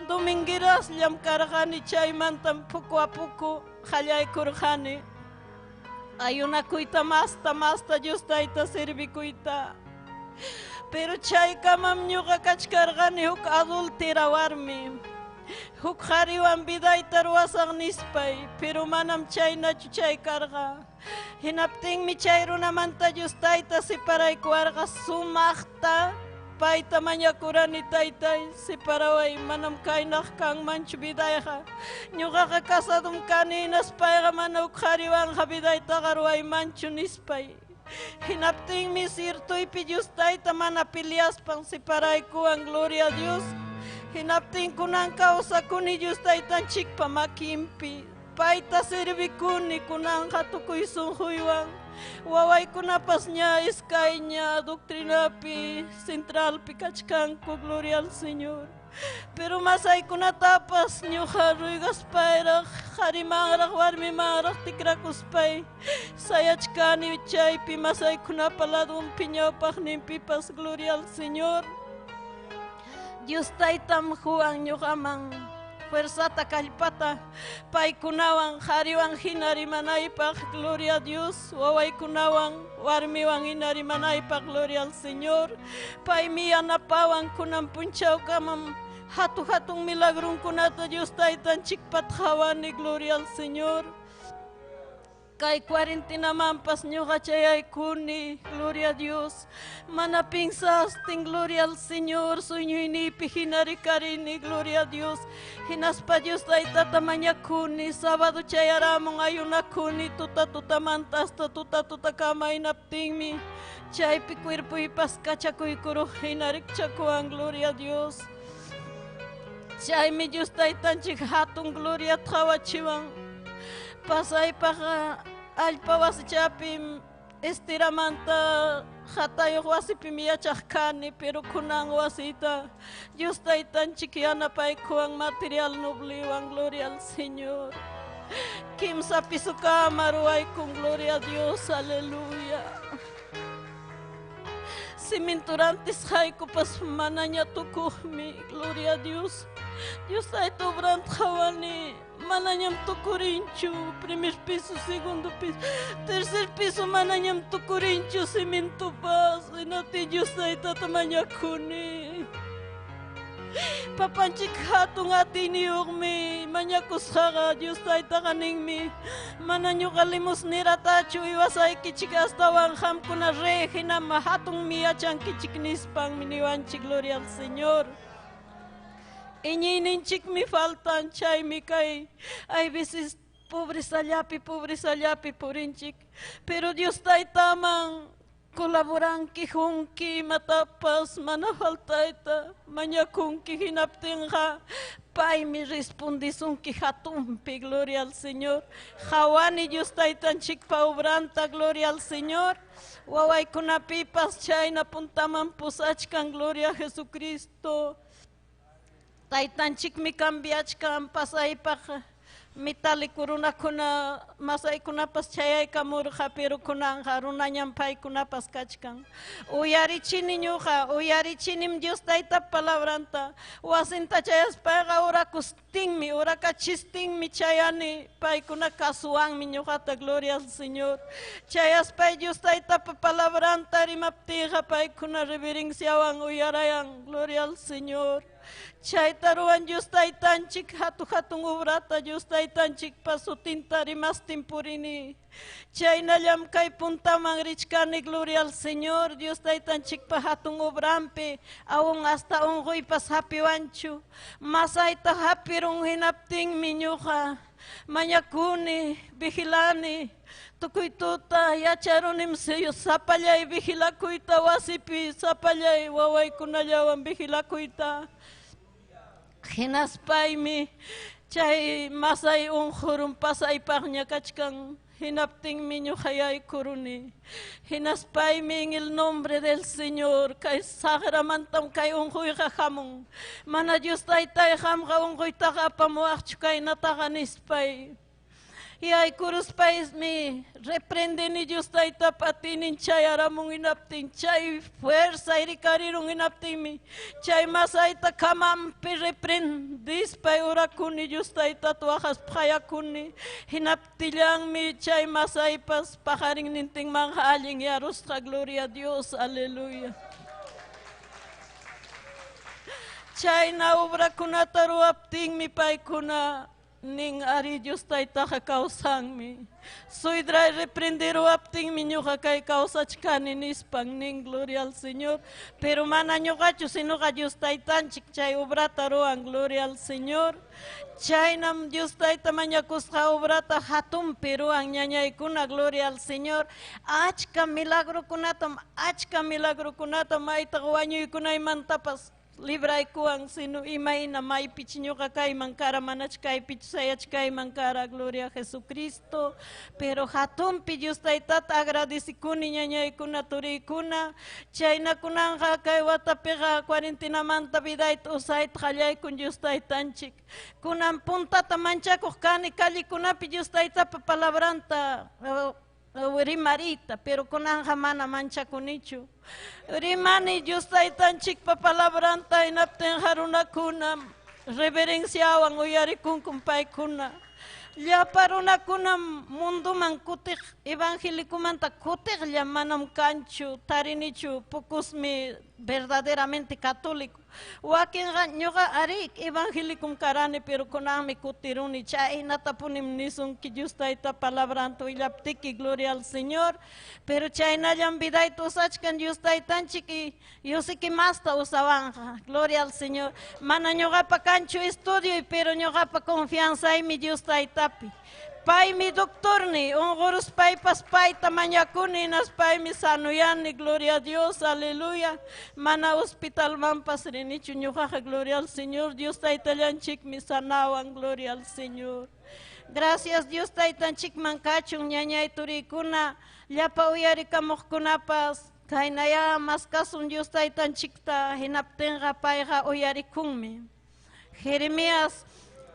Dominguerasllam karqani, chaymantam poco a poco qallaykurqani. Ayunakuyta masta, masta Dios tayta servikuyta. Pero chaykamam ñuqa kachkarqani huk adúltera warmi. Huk qhariwan vidayta ruwasaq nispay, pero manam chaynachu chay karqa. Hinaptinmi chay runamanta Dios tayta separaykuwarqa sumaqta. Payta mañakurani taytay, separaway, manam kaynaq kanmanchu vidayqa. Ñuqaqa casadum kani hinaspayqa mana huk qhariwanqa vidaytaqa ruwaymanchu nispay. Hinaptinmi ciertoypi Dios tayta mana peleaspan separaykuwan, gloria a Dios. Hinaptin kunan kawsakuni Dios taytanchikpa makinpi. Payta servikuni kunanja tukuy sunquywan. Wawaykunapas ña iskayña doctrinapi centralpi kachkanku, gloria al Señor. Pero masaykunatapas ñuqa ruygaspayraq, qharimanraq, warmimanraq tikrakuspay sayachkani chaypi masaykunapa ladunpi ñawpaqninpipas, gloria al Señor. Dios taytam Juan ñuqaman fuerzata kallpata paykunawan qhariwan hina rimanaypaq, gloria a Dios. Wawaykunawan warmiwan hina rimanaypaq, gloria al Señor. Paymi yanapawan kunan punchawkamam hatu hatun milagrunkunata Dios taytanchikpat qhawani, gloria al Señor. Kay cuarentenamanpas ñuqa chayaykuni, gloria a Dios. Mana pinsastin, gloria al Señor, sueñoynipi hina rikarini, gloria a Dios. Hinaspa Dios taytata mañakuni, sábado chayaramun ayunakuni, tuta tutamanta hasta tuta tutakama hinaptinmi chaypi cuerpoypas kachakuykuruq hina rikchakuwan, gloria a Dios. Chaymi Dios taytanchik hatun gloria qhawachiwan. Pasaypaq allpa wasichapim estiramanta hatayuq wasipim yachaq kani, pero kunan wasita Dios taytanchik yanapaykuwan material nobliwan, gloria al Señor. Kimsa pisokama ruwaykun, gloria a Dios, aleluya. Cimenturantis haykupas manaña tukuqmi, gloria a Dios. Dios tayta obranta qhawani, manañam tukurinchu, primer piso, segundo piso, tercer piso manañam tukurinchu cimentopas, hinaptin Dios taytata mañakuni. Papanchik hatun atiyniyuqmi, mañakusqaqa Dios taytaqa ninmi, mana ñuqa limosneratachu uywasaykichik astawan qamkuna rey hinama hatunmi yachankichik nispanmi niwanchik, gloria al Señor. Iñiyninchikmi faltan, chaymi kay hay veces pobrezallapi, pobrezallapi purinchik, pero Dios taytaman colaboranki, junki, imatapas mana faltayta mañakunki hinaptinqa paymi respondisunki hatunpi, gloria al Señor. Qhawani Dios taytanchikpa obranta, gloria al Señor. Wawaykunapipas chayna puntaman pusachkan, gloria a Jesucristo. Taytanchikmi cambiachkan pasaypaq metálico runakuna masaykunapas chayaykamurqa, pero kunanja runañam paykunapas kachkan. Uyarichini ñuqa, uyarichinim Dios tayta palabranta. Wasinta chayaspayqa orakustinmi, orakachistinmi chayani, paykuna kasuwanmi ñuqata, gloria al Señor. Chayaspay Dios taytapa palabranta rimaptiyqa paykuna reverenciawan uyarayan, gloria al Señor. Chayta ruwan Dios taytanchik hatu hatun obrata Dios taytanchikpa sutinta rimastin purini. Chaynallam kay puntaman richkani, gloria al Señor. Dios taytanchikpa hatun obrampi aún hasta unquypas hapiwanchu. Masayta hapirun hinaptinmi ñuqa Mañakuni, vigilani, tukuy tuta yacharunim sapallay vigilakuyta wasipi, sapallay wawaykunallawan vigilakuyta. Hinaspaymi chay masay unqurun pasaypaqña kachkan. Hinaptinmi ñuqa yaykuruni. Hinaspaymi en el nombre del Señor kay saqramantam kay unquyqa hamun. Mana Dios taytay qamqa unquytaqa apamuwaqchu kaynataqa nispay. Yaykuruspaymi reprendeni Dios taytapa atiynin chayaramun hinaptin chay fuerza rikarirun hinaptinmi chay masayta kamampi reprendispay orakuni Dios taytata waqaspa qayakuni hinaptillanmi chay masaypas paqarinnintinmanqa allin yarusqa. Gloria a Dios, aleluya. Chayna obrakunata ruwaptinmi paykuna nin ari Dios taytaqa kawsanmi. Suydray reprenderuwaptinmi ñuqa kay kawsachkani nispan nin, gloria al Señor. Pero mana ñuqachu sinoqa Dios taytanchik chay obrata ruwan, gloria al Señor. Chaynam Dios tayta mañakusqa obrata hatunpi ruwan ñañaykuna, gloria al Señor. Achka milagrukunatam maytaq wañuykunaymantapas libraykuwan, sino imayna maypich ñuqa kayman kara manach kaypich sayachkayman kara, gloria a Jesucristo. Pero hatunpi Dios taytata agradecikuni ñañaykuna turiykuna. Chaynakunanqa kay watapiqa cuarentenamanta vidayta usayta qallaykun Dios taytanchik. Kunan puntata manchakuq kani callekunapi Dios taytapa palabranta rimarita, pero kunanja mana manchakunichu. Rimani Dios taytanchikpa palabranta hinaptinqa runakuna reverenciawan uyarikunkum paykuna. Llapa runakunam munduman kutiq evangelikumanta kutiqlla manam kanchu tarinichu pukusmi verdaderamente católico. Wakinqa ñuqa ari evangelikum karani, pero kunanmi kutiruni. Chaynatapunim nisunki Dios tayta palabranta willaptiki, gloria al Señor. Pero chaynallam vidayta usachkan Dios taytanchik y yosiki masta usawanja, gloria al Señor. Mana ñuqapa kanchu estudio, pero ñuqapa confianzaymi Dios taytapi. Paymi doctorni, unquruspaypas payta mañakuni, hinaspaymi sanuyani, gloria a Dios, aleluya. Mana hospitalmanpas rinichu ñuqaqa, gloria al Señor. Dios taytallanchikmi sanawan, gloria al Señor. Gracias Dios taytanchikman kachun ñañay turiykuna, llapa uyarikamuqkunapas kaynaya maskasun Dios taytanchikta, hinaptinqa payqa uyarikunmi. Jeremías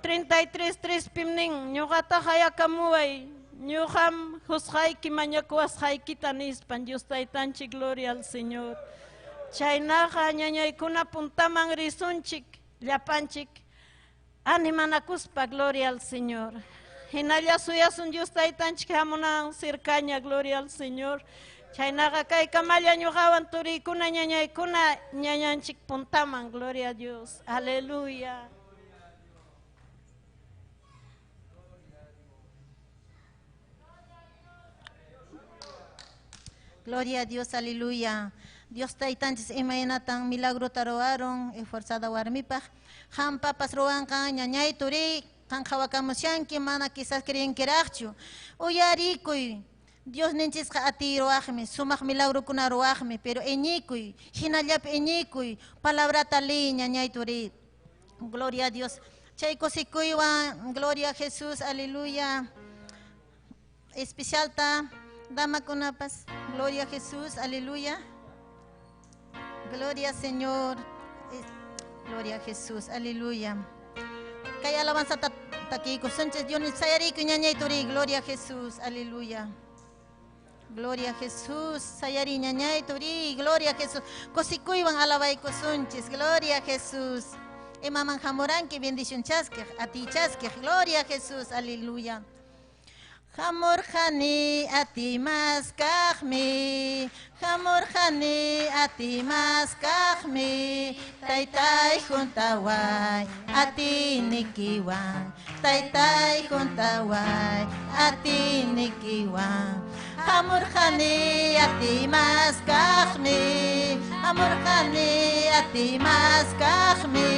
33:3 pim nin, ñuqata hayakamuway, ñuqam husqayki mañakuwasqaykita nispan, Dios taytanchik, gloria al Señor. Chaynaqa ñañaykuna puntaman risunchik, llapanchik, animanakuspa, gloria al Señor. Hinalla suyasun Dios taytanchik hamunan cercaña, gloria al Señor. Chaynaqa kaykamalla ñuqawan turiykuna ñañaykuna ñañanchik puntaman, gloria a Dios, aleluya. Gloria a Dios, aleluya. Dios taytanchis imaynatan milagrota ruwaron esforzada warmipaq. Qam papas ruwanqa ñañay turi, qan qhawakamushanki mana quizás creyenkiraqchu. Uyarikuy, Dios ninchisqa atiy ruwaqmi, sumaq milagrokuna ruwaqmi, pero iñikuy, hinallapi iñikuy, palabrata liy ñañay turi. Gloria a Dios. Chay kusikuywan, gloria a Jesús, aleluya. Especialta damakunapas, gloria a Jesús, aleluya. Gloria Señor, gloria a Jesús, aleluya. Kay alabanza takiko Sánchez Dios sayariku ñañay turi, gloria a Jesús, aleluya. Gloria a Jesús, sayari ñañay turi, gloria a Jesús. Kusikuywan alabayku Sánchez, gloria a Jesús. Imaman hamuranki bendición chaskiq, ati chaskiq, gloria a Jesús, aleluya. Hamurqani ati maskaqmi, hamurqani ati maskaqmi, taytay juntaway atinikiwan, taytay juntaway atinikiwan. Hamurqani ati maskaqmi, hamurqani ati maskaqmi,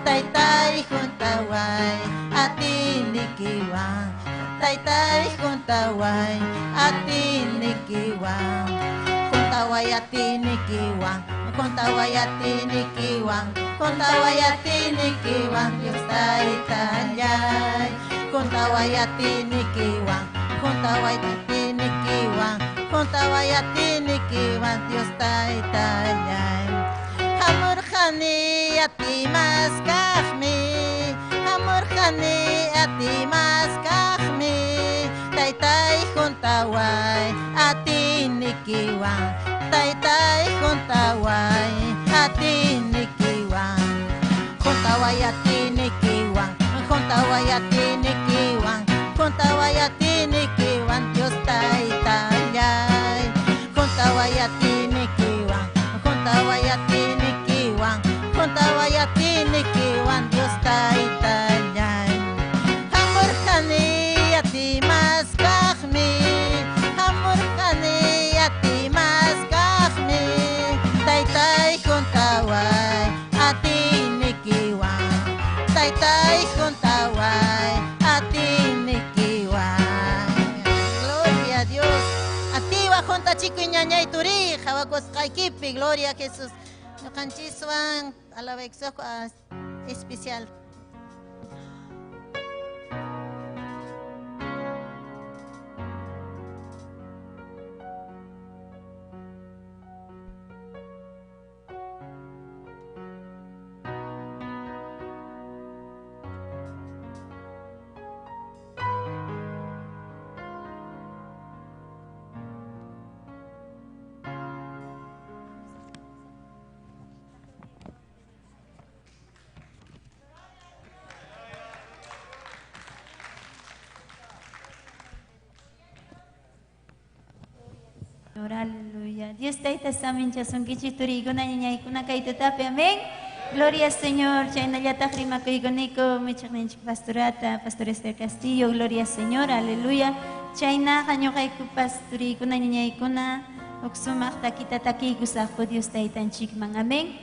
taytay Taytay juntaway atinikiwan Taytay juntaway atinikiwan Juntaway atinikiwan Juntaway atinikiwan Juntaway atinikiwan Dios taytallay Juntaway atinikiwan Juntaway atinikiwan Juntaway atinikiwan Dios taytallay Hamurqani atimaskaqmi Hamurqani atimaskaqmi Taytay juntaway atinikiwan Taytay juntaway atinikiwan Juntaway atinikiwan Juntaway atinikiwan Juntaway atinikiwan Dios taytallay Juntaway atinikiwan Juntaway atinikiwan Juntaway atinikiwan Dios taytallay Hamurqani atimaskaqmi Hamurqani atimaskaqmi Taytay juntaway atinikiwan Taytay juntaway atinikiwan Gloria a Dios. Atiwa juntachikuy ñañay turi hawakusqaykipi Gloria a Jesús. Ñuqanchiswan alabaykusaqku especial. Señor, aleluya. Dios tayta saminchasunkichik turiykuna ñañaykuna kay tutapi, amén. Gloria al Señor. Chaynallataq rimakuykuniko michiqninchik pastorata, Pastor Esther Castillo, gloria al Señor, aleluya. Chaynaqa ñuqaykupas turiykuna ñañaykuna huk sumaq takita takiykusaqku Dios taytanchikman, amén.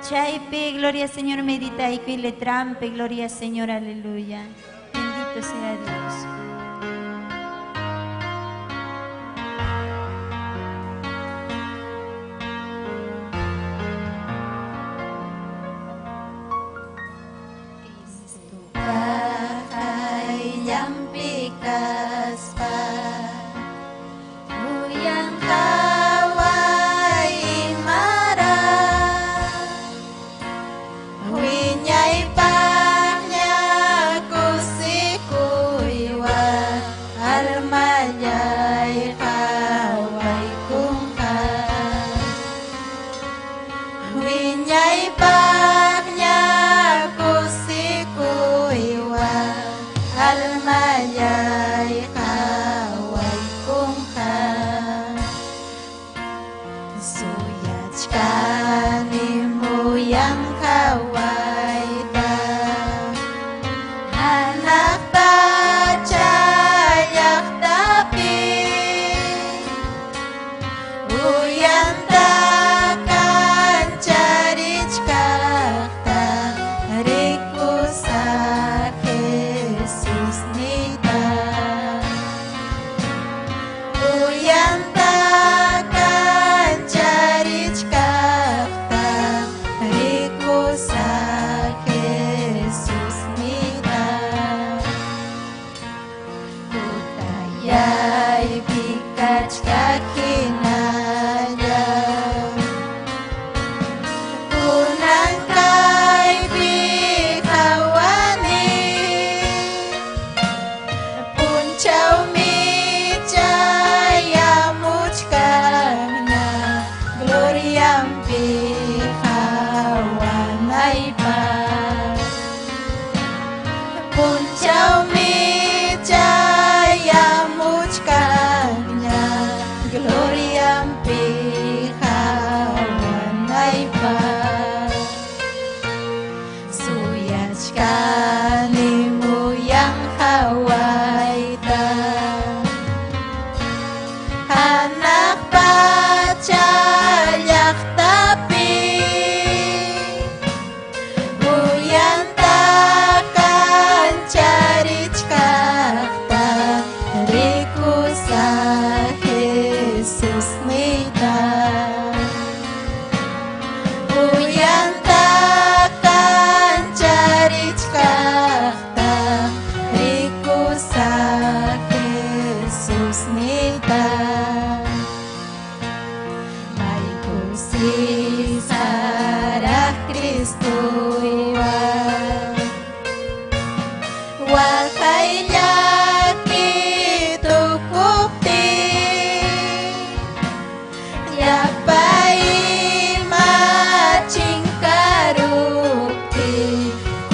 Chaypi, gloria al Señor, meditaykuy letrampi, gloria al Señor, aleluya. Bendito sea Dios. Llaqtapi, uyanta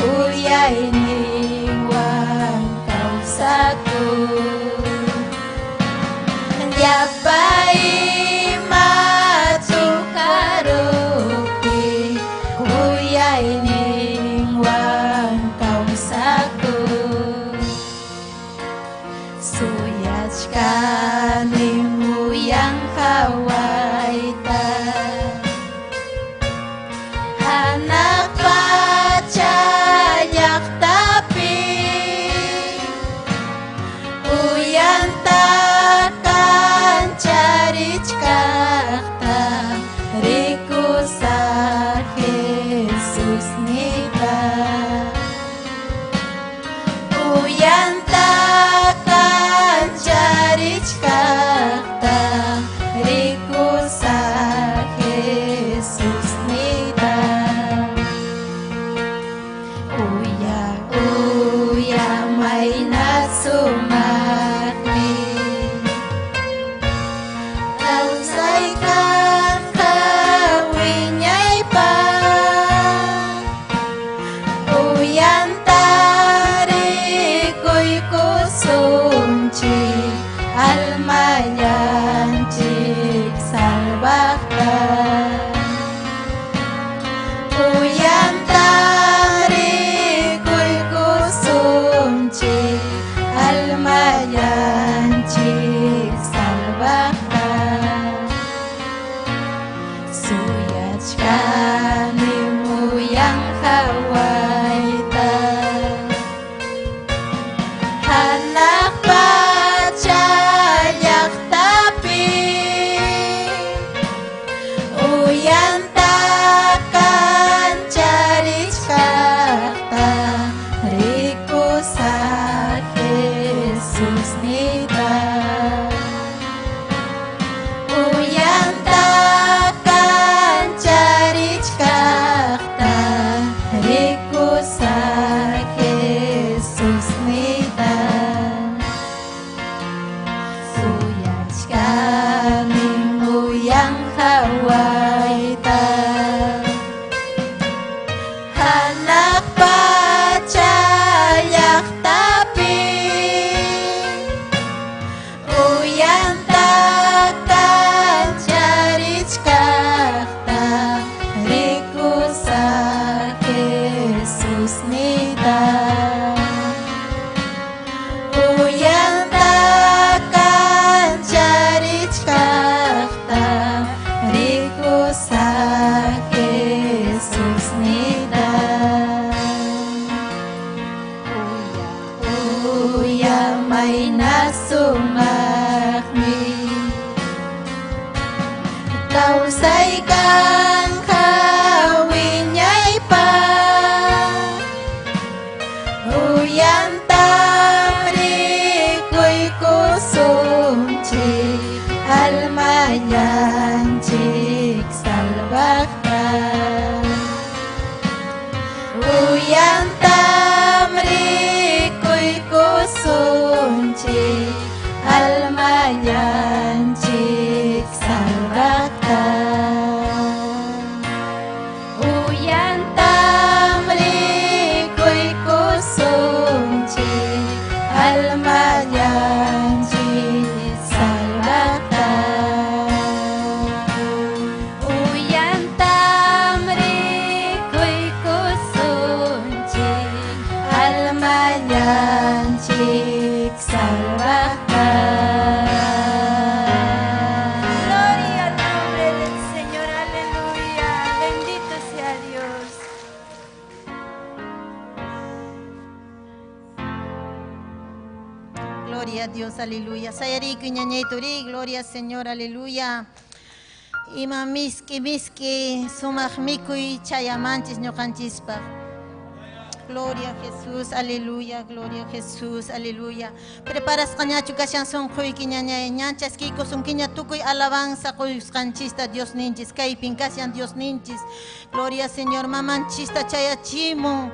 Kuyayninwan kawsakuy. Llapa ima chukaruptin kuyayninwan kawsakuy. Suyachkani uyan hawayta. Hanaq pacha llaqtapi uyanta kancharichkaqta rikusaq Jesusniyta. Uyanta kancharichkaqta rikusaq Jesusniyta. Uya, uya, mayna sumaqmi kawsay kanqa wiñaypaq. Uyanta rikuykusunchik almallanchik salvaqta. Uyanta rikuykusunchik almallanchik salvaqta. Suyachkani uyan hawayta. Hanaq pacha llaqtapi uyanta kancharichkaqta rikusaq Jesusniyta. Uyanta kancharichkaqta rikusaq Jesusniyta. Suyachkani uyan hawayta. Hanaq pacha llaqtapi uyanta kancharichkaqta rikusaq Jesusniyta. Uyanta kancharichkaqta rikusaq Jesusniyta. Uya, uya, mayna sumaqmi kawsay kanqa wiñaypaq. Uyantam rikuykusunchik almallanchik salvaqta. Uyantam rikuykusunchik almallanchik salvaqta. Uyantam rikuykusunchik almallanchik salvaqta. Uyantam rikuykusunchik almallanchik salvaqta. Gloria al nombre del Señor, aleluya. Bendito sea Dios. Gloria a Dios, aleluya. Sayariku ñañay turi, gloria al Señor, aleluya. Ima miski miski sumaq mikuy chayamanchis ñuqanchispaq. Gloria a Jesús, aleluya, gloria a Jesús, aleluya. Preparasqañachu kashan sunquyki ñañay, ñanchaskiykusunkiña tukuy alabanza quyusqanchista Dios ninchis, kaypin kashan Dios ninchis. Gloria Señor, mamanchista chayachimun.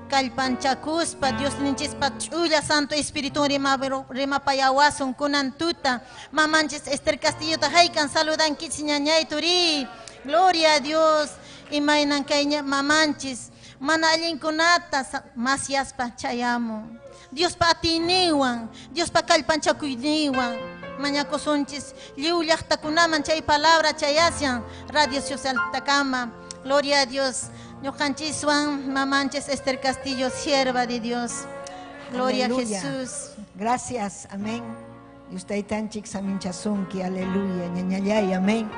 Kallpanchakuspa Dios ninchispa ch'ulla Santo Espíritu rimapayawasun kunan tuta. Mamanchis Esther Castillota haykan saludankichis ñañay turi. Gloria a Dios. Imaynan kay mamanchis Mana allinkunata masyaspa chayamun. Diospa atiyninwan, Diospa kallpanchakuyninwan mañakusunchis lliw llaqtakunaman chay palabra chayasyan radio socialtakama. Gloria a Dios. Ñuqanchiswan mamanchis Esther Castillo, sierva de Dios. Gloria a Jesús. Gracias, amén. Dios taytanchik saminchasunki, aleluya, ñañallay, amén.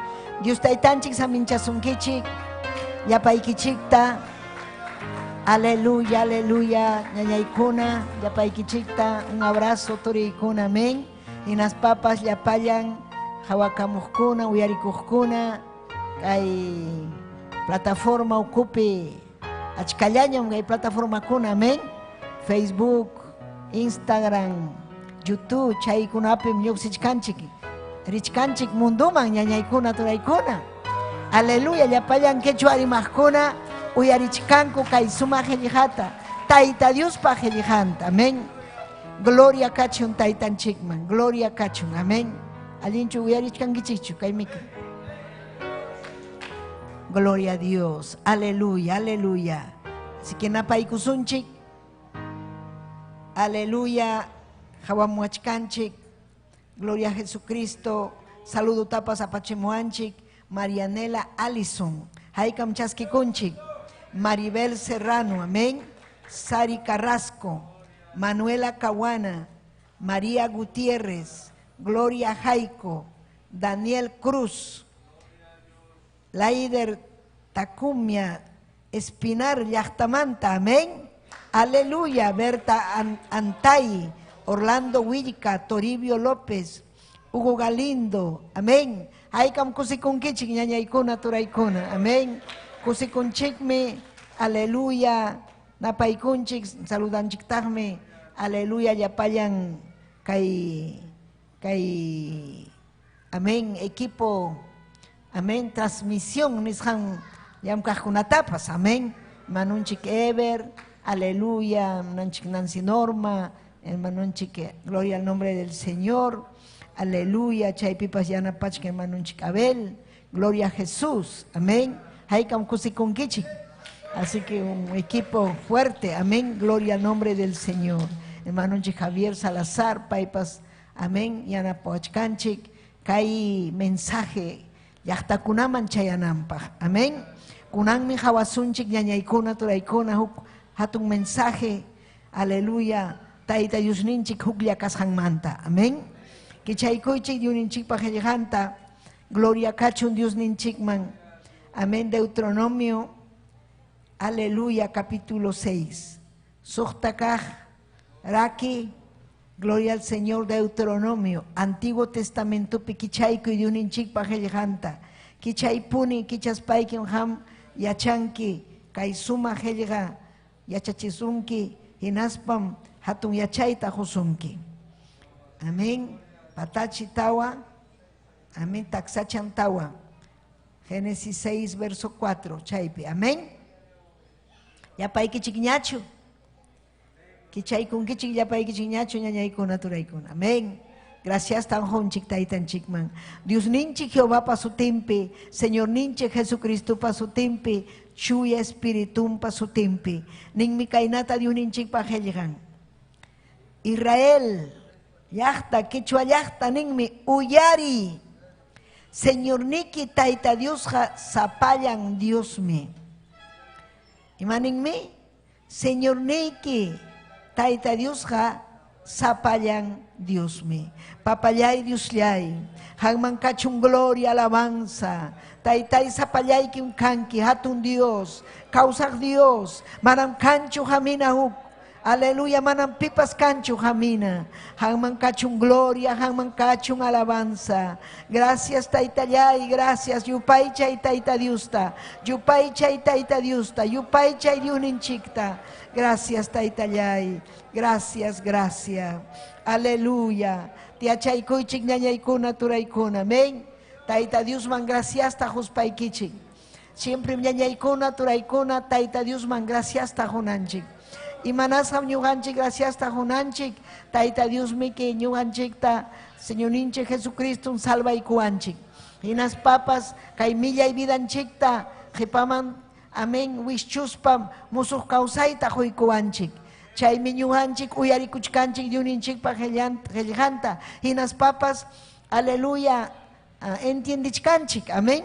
Dios taytanchik saminchasunkichik, yapaykichikta, aleluya, aleluya, ñañaykuna, yapaykichikta, un abrazo, turiykuna, amén. Hinaspapas llapallan, hawakamuqkuna, uyarikuqkuna, kay plataforma ukupi, achkallañam kay plataformakuna, amén. Facebook, Instagram, YouTube, chaykunapim lluqsichkanchik, richkanchik munduman ñañaykuna turaykuna. Aleluya, llapallan quechua rimaqkuna uyarichkanku kay sumaq qillqata, Tayta Diospa qillqanta, amén. Gloria kachun taytanchikman, gloria kachun, amén. Allinchu uyarichkankichikchu kay micro. Gloria a Dios, aleluya, aleluya. Así que napaykusunchik, aleluya, hawamuachkanchik, gloria a Jesucristo, saludo tapas apachimuanchik, Marianela Allison, haykam chaskikunchik, Maribel Serrano, amén, Sari Carrasco, Manuela Caguana, María Gutiérrez, Gloria Jaico, Daniel Cruz, Laider Tacumia, Espinar Llaqtamanta, amén, aleluya, Berta Antay, Orlando Huillca, Toribio López, Hugo Galindo, amén. Haykam kusikunkichik ñañaykuna turaykuna, amén. Kusikunchikmi, aleluya, napaykunchik, saludanchiktaqmi, aleluya, llapallan kay, kay, amén, equipo, amén, transmisión nisqan llamkaqkunatapas, amén. Manunchik Ever, aleluya, manunchik Nancy Norma, hermanunchik, gloria al nombre del Señor, aleluya, chaypipas yanapachka hermanunchik Abel, gloria a Jesús, amén. Haykam kusikunkichik. Así que un equipo fuerte, amén, gloria al nombre del Señor. Hermanunchik Javier Salazar, paypas, amén, yanapachkanchik, kay mensaje llaqtakunaman chayananpaq, amén. Kunanmi hawasunchik ñañaykuna turaykuna huk hatun mensaje, aleluya, Tayta Diosninchik huklla kasqanmanta, amén. Kichaykuychik Diosninchikpa qillqanta, gloria kachun Diosninchikman, amén. Deuteronomio, aleluya, capítulo 6. Suqta kaq, raki, gloria al Señor, Deuteronomio, Antiguo Testamento kichaykuy Diosninchikpa qillqanta, kichaypuni kichaspaykim qam yachanki, kay sumaq qillqa yachachisunki, hinaspam hatun yachayta qusunki. Amén. Patachi tawa, amén, taksachan tawa. Génesis 6, verso 4, chaypi, amén. Yapaykichik ñachu. Kichaykunkichik yapaykichik ñachu ñañaykuna turaykuna. Amén. Gracias tan junchik taytanchikman. Dios ninchik Jehová pa sutimpi, Señor ninchik Jesucristo pa sutimpi, Chuya Espiritum pa sutimpi. Ninmi kaynata Dios ninchik pa qillqan. Israel, llaqta, quechua llaqta ninmi uyari. Señor niki Tayta Diosqa sapallan Diosmi. Ima ninmi? Señor niki Tayta Diosqa sapallan Diosmi. Papallay Diosllay, qamman kachun gloria, alabanza. Taytay sapallaykim kanki, hatun Dios, kawsaq Dios, manam kanchu hamina huk. Aleluya, manam pipas kanchu hamina. Qamman kachun gloria, qamman kachun alabanza. Gracias Taytallay, gracias. Yupaychay Tayta Diosta, yupaychay Tayta Diosta, yupaychay Diosninchikta. Gracias Taytallay, gracias, gracias. Aleluya. Tiachaykuychik ñañaykuna turaykuna, amén. Tayta Diosman graciasta quspaykichik. Siempre ñañaykuna turaykuna Tayta Diosman graciasta qunanchik. Imanasqam ñuqanchik graciasta qunanchik, Tayta Diosmiki ñuqanchikta Señorninchik Jesucristo salvaykuwanchik. Hinaspapas kay millay vidanchikta qhipaman, Amén. Wischuspam musuq kawsayta quykuwanchik. Chaymi ñuqanchik uyarikuchkanchik Diosninchikpa qillqanta. Hinaspapas, aleluya, entiendichkanchik. Amén.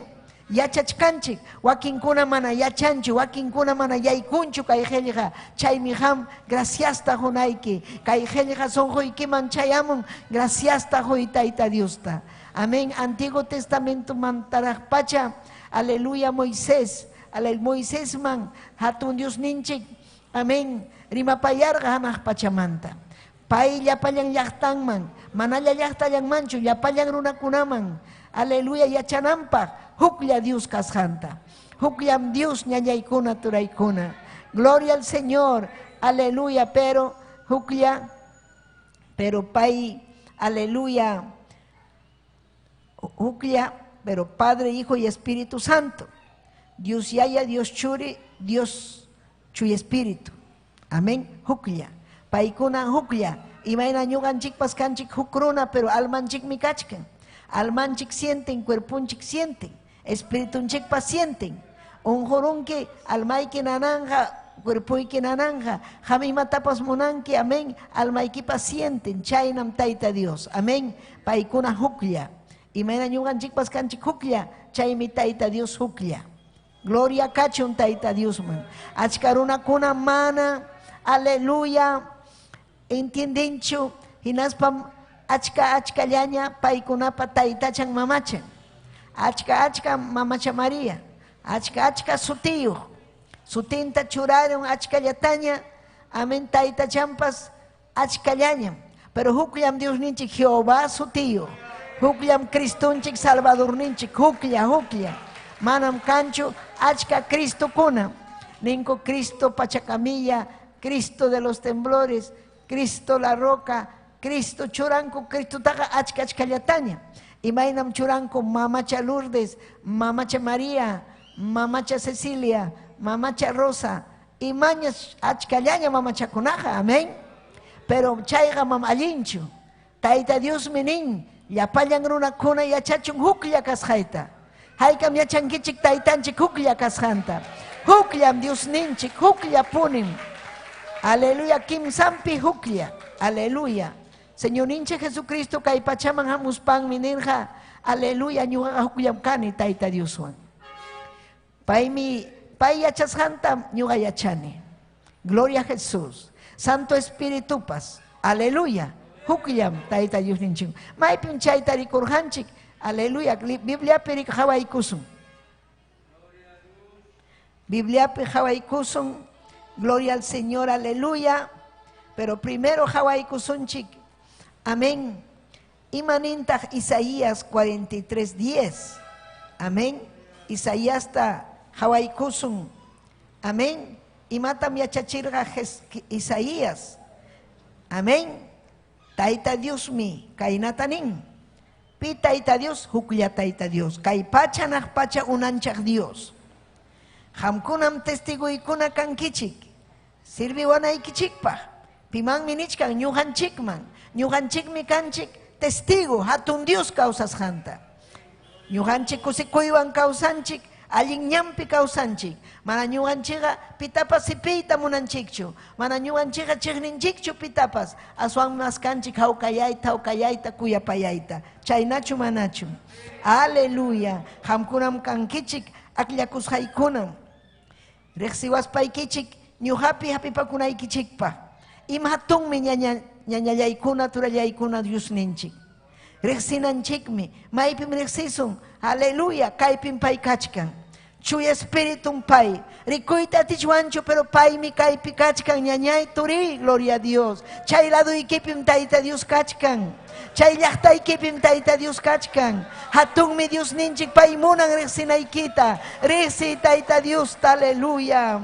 Yachachkanchik. Wakinkuna mana yachanchu, wakinkuna mana yaykunchu kay qillqa. Chaymi qam graciasta qunayki. Kay qillqa sunquykiman chayamun, graciasta huy Tayta Diosta. Amén. Antiguo Testamento mantaraq pacha, aleluya, Moisés, Moisésman hatun Diosninchik, amén, rimapayarqa hanaq pachamanta. Pay llapallan llaqtanman, manalla llaqtallanmanchu, llapallan runakunaman, aleluya, yachananpaq huklla Dios kasqanta. Hukllam Dios ñañaykuna turaykuna. Gloria al Señor, aleluya, pero huklla, pero pay, aleluya, huklla, pero Padre, Hijo y Espíritu Santo. Dios Yaya, Dios Churi, Dios Chuy Espíritu. Amén. Huklla. Paykuna huklla. Imayna ñuqanchikpas kanchik huk runa, pero almanchikmi kachkan. Almanchik sienten, cuerpunchik sienten, espiritunchikpas sienten. Unqurunki, almayki nananja, cuerpuyki nananja, qam imatapas munanki, amén, almaykipas sienten, chaynam Tayta Dios, amén. Paykuna huklla. Imayna ñuqanchikpas kanchik huklla, chaymi Tayta Dios huklla. Gloria kachun Tayta Diosman. Achka runakuna mana, aleluya, entiendenchu, hinaspam achka achkallaña paykunapa taytachan mamachan. Achka achka mamacha María, achka achka sutiyuq. Sutinta churaron achkallataña, amén, taytachampas achkallañam. Pero hukllam Diosninchik Jehová sutiyuq. Hukllam Cristonchik Salvadorninchik, huklla, huklla. Manam kanchu achka Cristokuna. Ninko Cristo Pachacamilla, Cristo de los temblores, Cristo la roca, Cristo churanku, Cristo taqa achka achkallataña. Imaynam churanku mamacha Lourdes, mamacha María, mamacha Cecilia, mamacha Rosa, imañas achkallaña mamachakunaqa, amén. Pero chayqa mam allinchu. Tayta Dios nin, llapallan runakuna yachachun huklla kasqayta. Haykam yachankichik taytanchik huklla kasqanta. Hukllam Diosninchik, huklla punim. Aleluya, kimsampi huklla. Aleluya. Señorninchik Jesucristo kay pachaman hamuspanmi nirqa, aleluya, ñuqaqa hukllam kani Tayta Dioswan. Paymi, pay yachasqanta ñuqa yachani. Gloria a Jesús. Santo Espíritupas, aleluya, hukllam Tayta Diosninchik. Maypim chayta rikurqanchik, aleluya, Bibliapi qhawaykusun. Bibliapi qhawaykusun, gloria al Señor, aleluya. Pero primero qhawaykusunchik, amén. Imanintaq Isaías 43:10. Amén. Isaíasta qhawaykusun. Amén. Imatam yachachirqa Isaías. Amén. Tayta Diosmi kaynata nin. Pi Tayta Dios, huklla Tayta Dios. Kay pacha naq pacha unanchaq Dios. Qamkunam testiguykuna kankichik. Sirviwanaykichikpaq. Pimanmi nichkan ñuqanchikman. Ñuqanchikmi kanchik testigo hatun Dios kawsasqanta. Ñuqanchik kusikuywan kawsanchik, allin ñanpi kawsanchik. Mana ñuqanchikqa pitapas sipiyta munanchikchu. Mana ñuqanchikqa chiqninchikchu pitapas. Aswanmi maskanchik hawkayayta, hawkayayta, kuyapayayta. Chaynachu manachu. Aleluya. Qamkunam kankichik akllakusqaykunam. Riqsiwaspaykichik ñuqapi hapipakunaykichikpaq. Ima hatunmi ñañallaykuna, turallaykuna Diosninchik. Riqsinanchikmi, maypim riqsisun, aleluya, kaypim pay kachkan. Chuya Espíritum pay. Rikuyta atichwanchu, pero paymi kaypi kachkan, ñañay turi, gloria a Dios. Chay laduykipim Tayta Dios kachkan. Chay llaqtaykipim Tayta Dios kachkan. Hatunmi Diosninchik pay munan riqsinaykita. Riqsi Tayta Diosta, aleluya.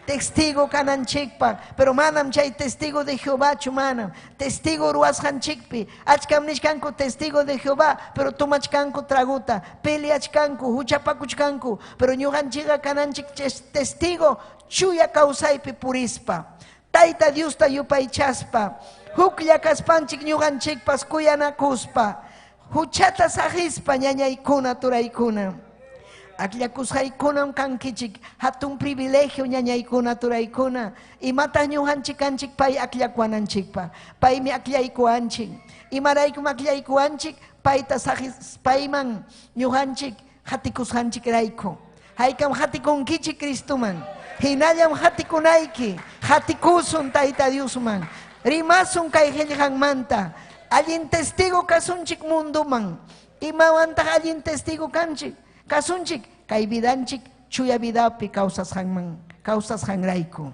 Testigo kananchikpaq, pero manam chay testigo de Jehová chu manam. Testigo ruwasqanchikpi, achkam nichkanku testigo de Jehová, pero tumachkanku traguta, peleachkanku, huchapakuchkanku, pero ñuqanchikqa kananchik testigo chuya kawsaypi purispa. Tayta Diosta yupaychaspa, huklla kaspanchik ñuqanchikpas kuyanakuspa, huchata saqispa ñañaykuna turaykuna. Akllakusqaykunam kankichik, hatun privilegio ñañaykuna turaykuna. Imataq ñuqanchik kanchik pay akllakuwananchikpaq. Paymi akllaykuwanchik. Imaraykum akllaykuwanchik payta payman ñuqanchik hatikusqanchikrayku. Haykam hatikunkichik Cristoman. Hinallam hatikunayki. Hatikusun Tayta Diosman. Rimasun kay qillqanmanta. Allin testigo kasunchik munduman. Imawantaq allin testigo kanchik? Kasunchik kay vidanchik chuya vidapi kawsasqanman, kawsasqanrayku.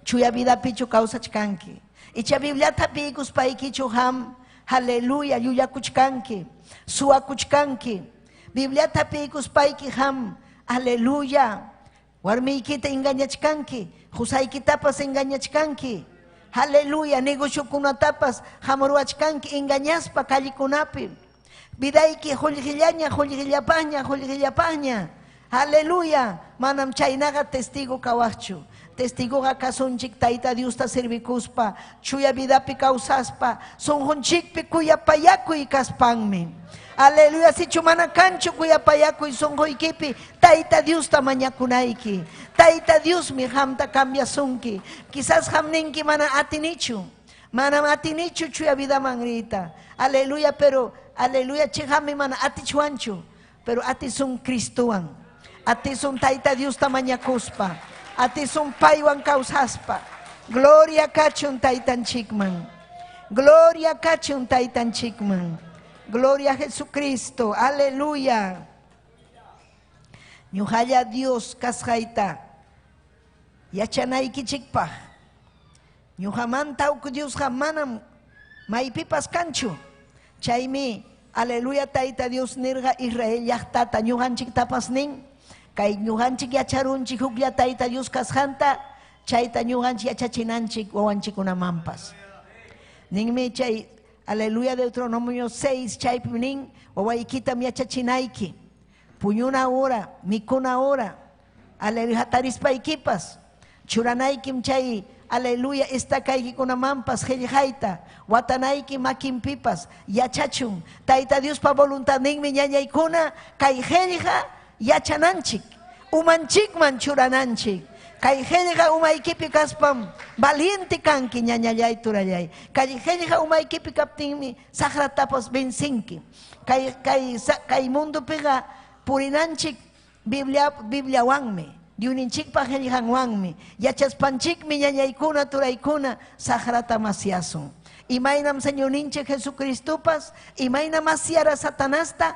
Chuya vidapichu kawsachkanki. Icha Bibliata piykuspaykichu ham, aleluya, llullakuchkanki, suwakuchkanki. Bibliata piykuspayki ham, aleluya, warmiykita engañachkanki, qusaykitapas engañachkanki. Aleluya, negociokunatapas hamruachkanki engañaspa callekunapi. Vidayki qullqillaña, qullqillapaña, qullqillapaña. Aleluya, manam chaynaqa testigo kawaqchu. Testigoqa kasunchik Tayta Diosta servikuspa, chuya vidapi kawsaspa, sunqunchikpi kuyapayakuy kaspanmi. Aleluya, sichu mana kanchu kuyapayakuy sunquykipi, Tayta Diosta mañakunayki. Tayta Diosmi qamta cambiasunki. Quizás qam ninki mana atinichu. Manam atinichu chuya vidaman riyta. Aleluya, pero aleluya, chiqami mana atichwanchu. Pero atisun Cristowan. Atisun Tayta Diosta mañakuspa. Atisun paywan kawsaspa. Gloria kachun Taytanchikman. Gloria kachun Taytanchikman. Gloria a Jesucristo. Aleluya. Ñuqalla Dios kasqayta yachanaykichikpaq. Ñuqamanta huk Diosqa manam maypipas kanchu. Chaymi aleluya Tayta Dios nirqa Israel llaqtata ñuqanchiktapas nin. Kay ñuqanchik yacharunchik huklla Tayta Dios kasqanta, chayta ñuqanchik yachachinanchik wawanchikkunamanpas. Ninmi chay aleluya Deuteronomio 6 chaypi nin wawaykitam yachachinayki. Puñuna hora, mikuna hora, aleluya hatarispaykipas, churanaykim chay aleluya estakaykikunamanpas qillqayta, watanayki makinpipas yachachun. Tayta Diospa voluntadninmi ñañaykuna kay qillqa yachananchik, umanchikman churananchik. Kay qillqa umaykipi kaspam valiente kanki ñañallay turallay. Kay qillqa umaykipi kaptinmi saqratapas vencinki. Kay mundupiqa purinanchik Bibliawanmi, Diosninchikpa qillqanwanmi, yachaspanchikmi ñañaykuna turaykuna saqrata masyasun. Imaynam Señorninchik Jesucristopas, imayna masyara Satanasta